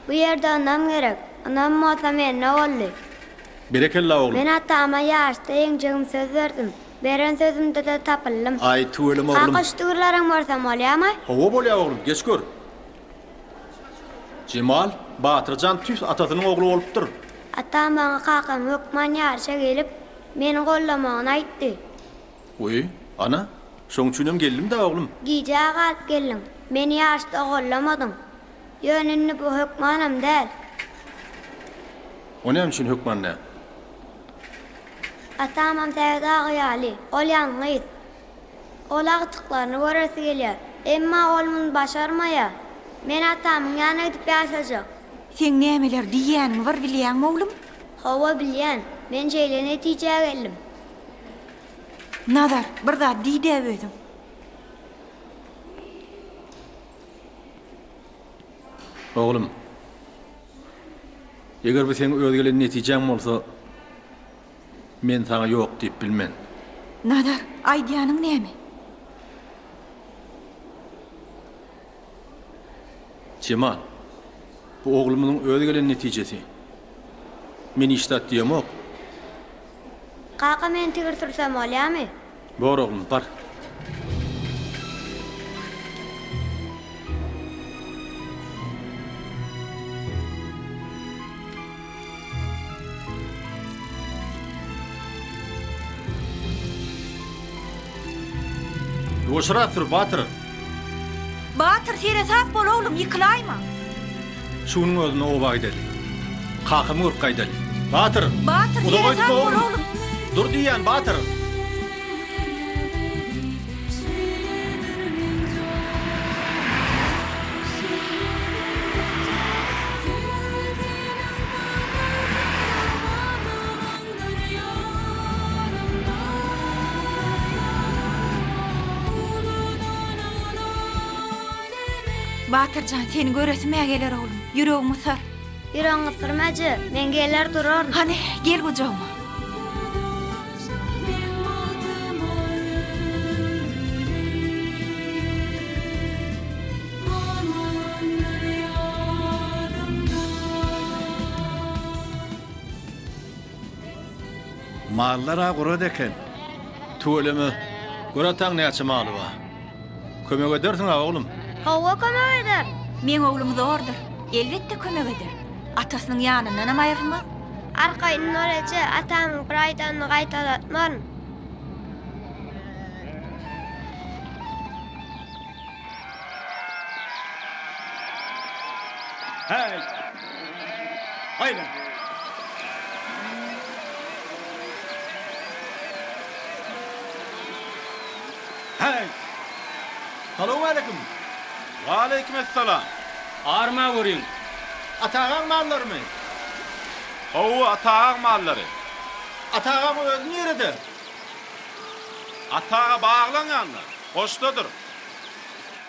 bu ýerde ynam gerek, ynam bolsa mende boldy. Berekella oglum. Men atama ýaryşda ýeňjegimi söz berdim, beren sözümde-de tapyldym. Aý, tüweleme oglum. Kaka şu tigirleriňi görsem bolýamy? Hawa bolýa oglum, geç gör. Jemal, Batyrjan tüýs atasynyň ogly bolupdyr. Atam maňa kakam hökman ýaryşa gelip, meni goldamagyny aýtdy. Wiý, ana, şoň üçinem geldim-dä, oglum. Gijä galyp geldiň, meni ýaryşda goldamadyň. Ýöne indi bu hökmanam däl. O näme üçin hökman däl? Atamam Sähet aga ýaly, ol ýalňyz. Ol agtyklaryny göresi gelýär. Emma ol muny başarmaýar. Men atamyň ýanyna gidip ýaşajak. Seň nämeler diýýäniňi bir bilýäňmi, oglum? Hawa, bilýän. Men şeýle netijä geldim. Nazar, bir zat diý-dä özüň. Oglum, eger bu seň öz gelen netijäň bolsa, men saňa ýok diýip bilmen. Nazar, aýdýanyň näme? Jemal, bu oglumyzyň öz gelen netijesi. Men hiç zat diýemok. Kaka men tigir sürsem bolýamy? Bor oglum, bar. Ýuwaşrak sür, Batyr. Batyr, seresap bol oglum, ýykylaýma. Şu günüň özünde oba gideli. Kakamy görüp gaýdaly. Batyr! Batyr, Uzaga seresap gitme bol oglum. oglum. Dur diýýän, Batyr! Batyr jan, seni göresim-ä geler oglum. Ýüregim gysar. Ýüregiňi gysdyrma eje, men geler duraryn. Hany, gel gujagyma. Mallar-a gurat eken. Tüweleme, gör ataň näçe maly bar. Kömek edersiň-ä, oglum? Hawa, kömek ederin. Meň oglum zordur. Elbetde kömek eder. Atasynyň ýanyndanam aýrylmaz. Arkaýyn bol eje, atamyň bir aýdanyny gaýtalatmaryn. Häý! Aýlan! Häý! Salowmaleýkim! Waleýkim essalam! Arma görüň! Ata agaň mallarymy? Hawa, Ata agaň mallary. Ata agaň özi nirede? Ata aga baglaň ýanynda, goşdadyr.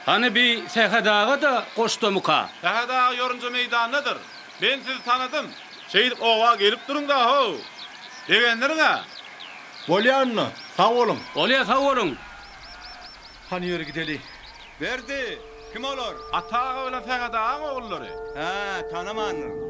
Hany bi Sähet aga-da goşdamyka? Sähet aga ýorunja meýdandadyr. Men sizi tanadym. Şeýdip oba gelip duruň-da-how. Begendirin-ä. Bolýa onda, sag boluň. Bolýa, sag boluň. Hany ýör gideli. Berdi, kim olar? Ata aga bilen Sähet agaň ogullary. Hä, tanamandyryn.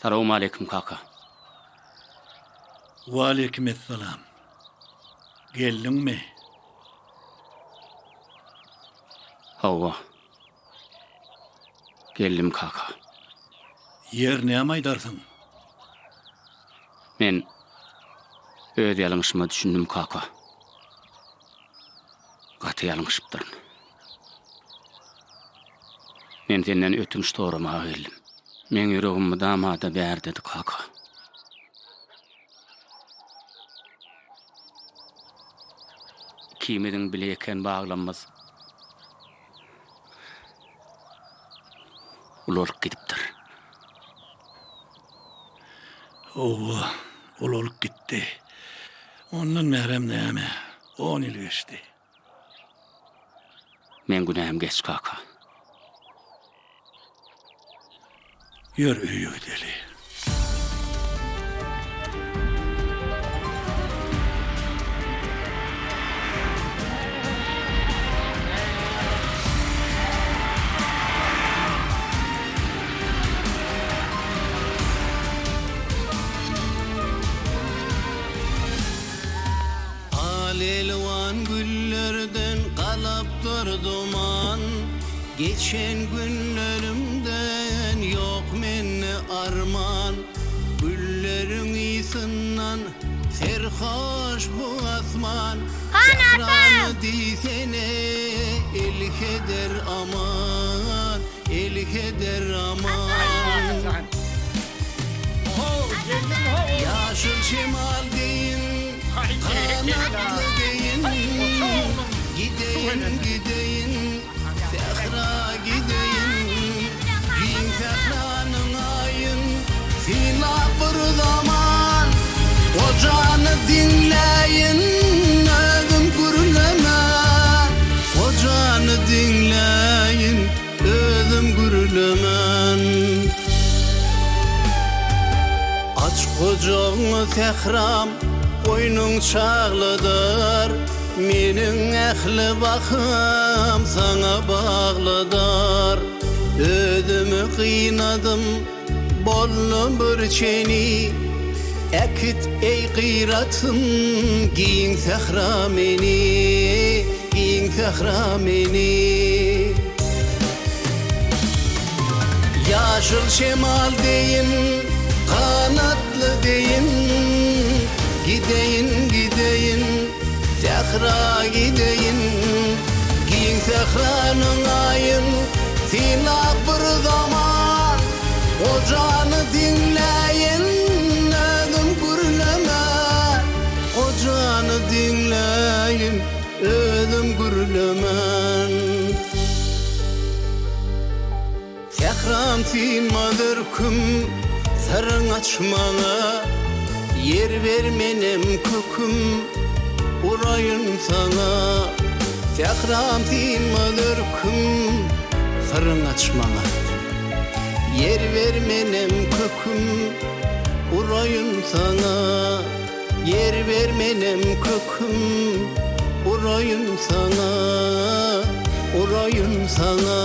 Salowmaleýkim kaka. Waleýkim essalam. Geldiňmi? Hawa. Geldim kaka. Ýer näme aýdarsyň? Men öz ýalňyşyma düşündim kaka. Gaty ýalňyşypdyryn. Men senden ötünç soramaga geldim. Meň ýüregim mydama-da bärdedi kaka. Ikimiziň bile eken baglamyz ulalyp gidipdir. Hawa, ulalyp gitdi. Ondan bärem näme, on ýyl geçdi. Meň günäm geç kaka. Ýör öýe gideli. Boldy duman Geçen günlerimden Ýok mende arman Gülleriň ysyndan Serhoş bu asman Han ata! Sährany diýsene Elheder aman Elheder aman Ýaşyl şemal deýin Ganatly deýin Gideýin, gideýin Sähra gideýin Giň sähranyň aýyn Synlap bir zaman Gojany diňläýin Özüm gürlemän Gojany diňläýin Özüm gürlemän. Aç gujagyňy sähram, goýnuň çagladar, Meniň ähli baham saňa bagladar. Özümi gynadym, boldy bir çeni, Äkit eý gyratym, giň sähra meni, Giň sähra meni. Ýaşyl şemal deýin, ganatly deýin, Gideýin, gideýin, sähra gideýin. Giň sähranyň aýyn synlap bir zaman, Gojany diňläýin, özüm gürlemän. Gojany diňläýin, Özüm gürlemän. Sähram synmaz örküm, Syryň aç maňa. Ýer ber menem köküm, Uraýyn saňa. Sähram synmaz örküm, Syryň aç maňa. Ýer ber menem köküm, Uraýyn saňa. Ýer ber menem köküm uraýyn saňa, uraýyn saňa.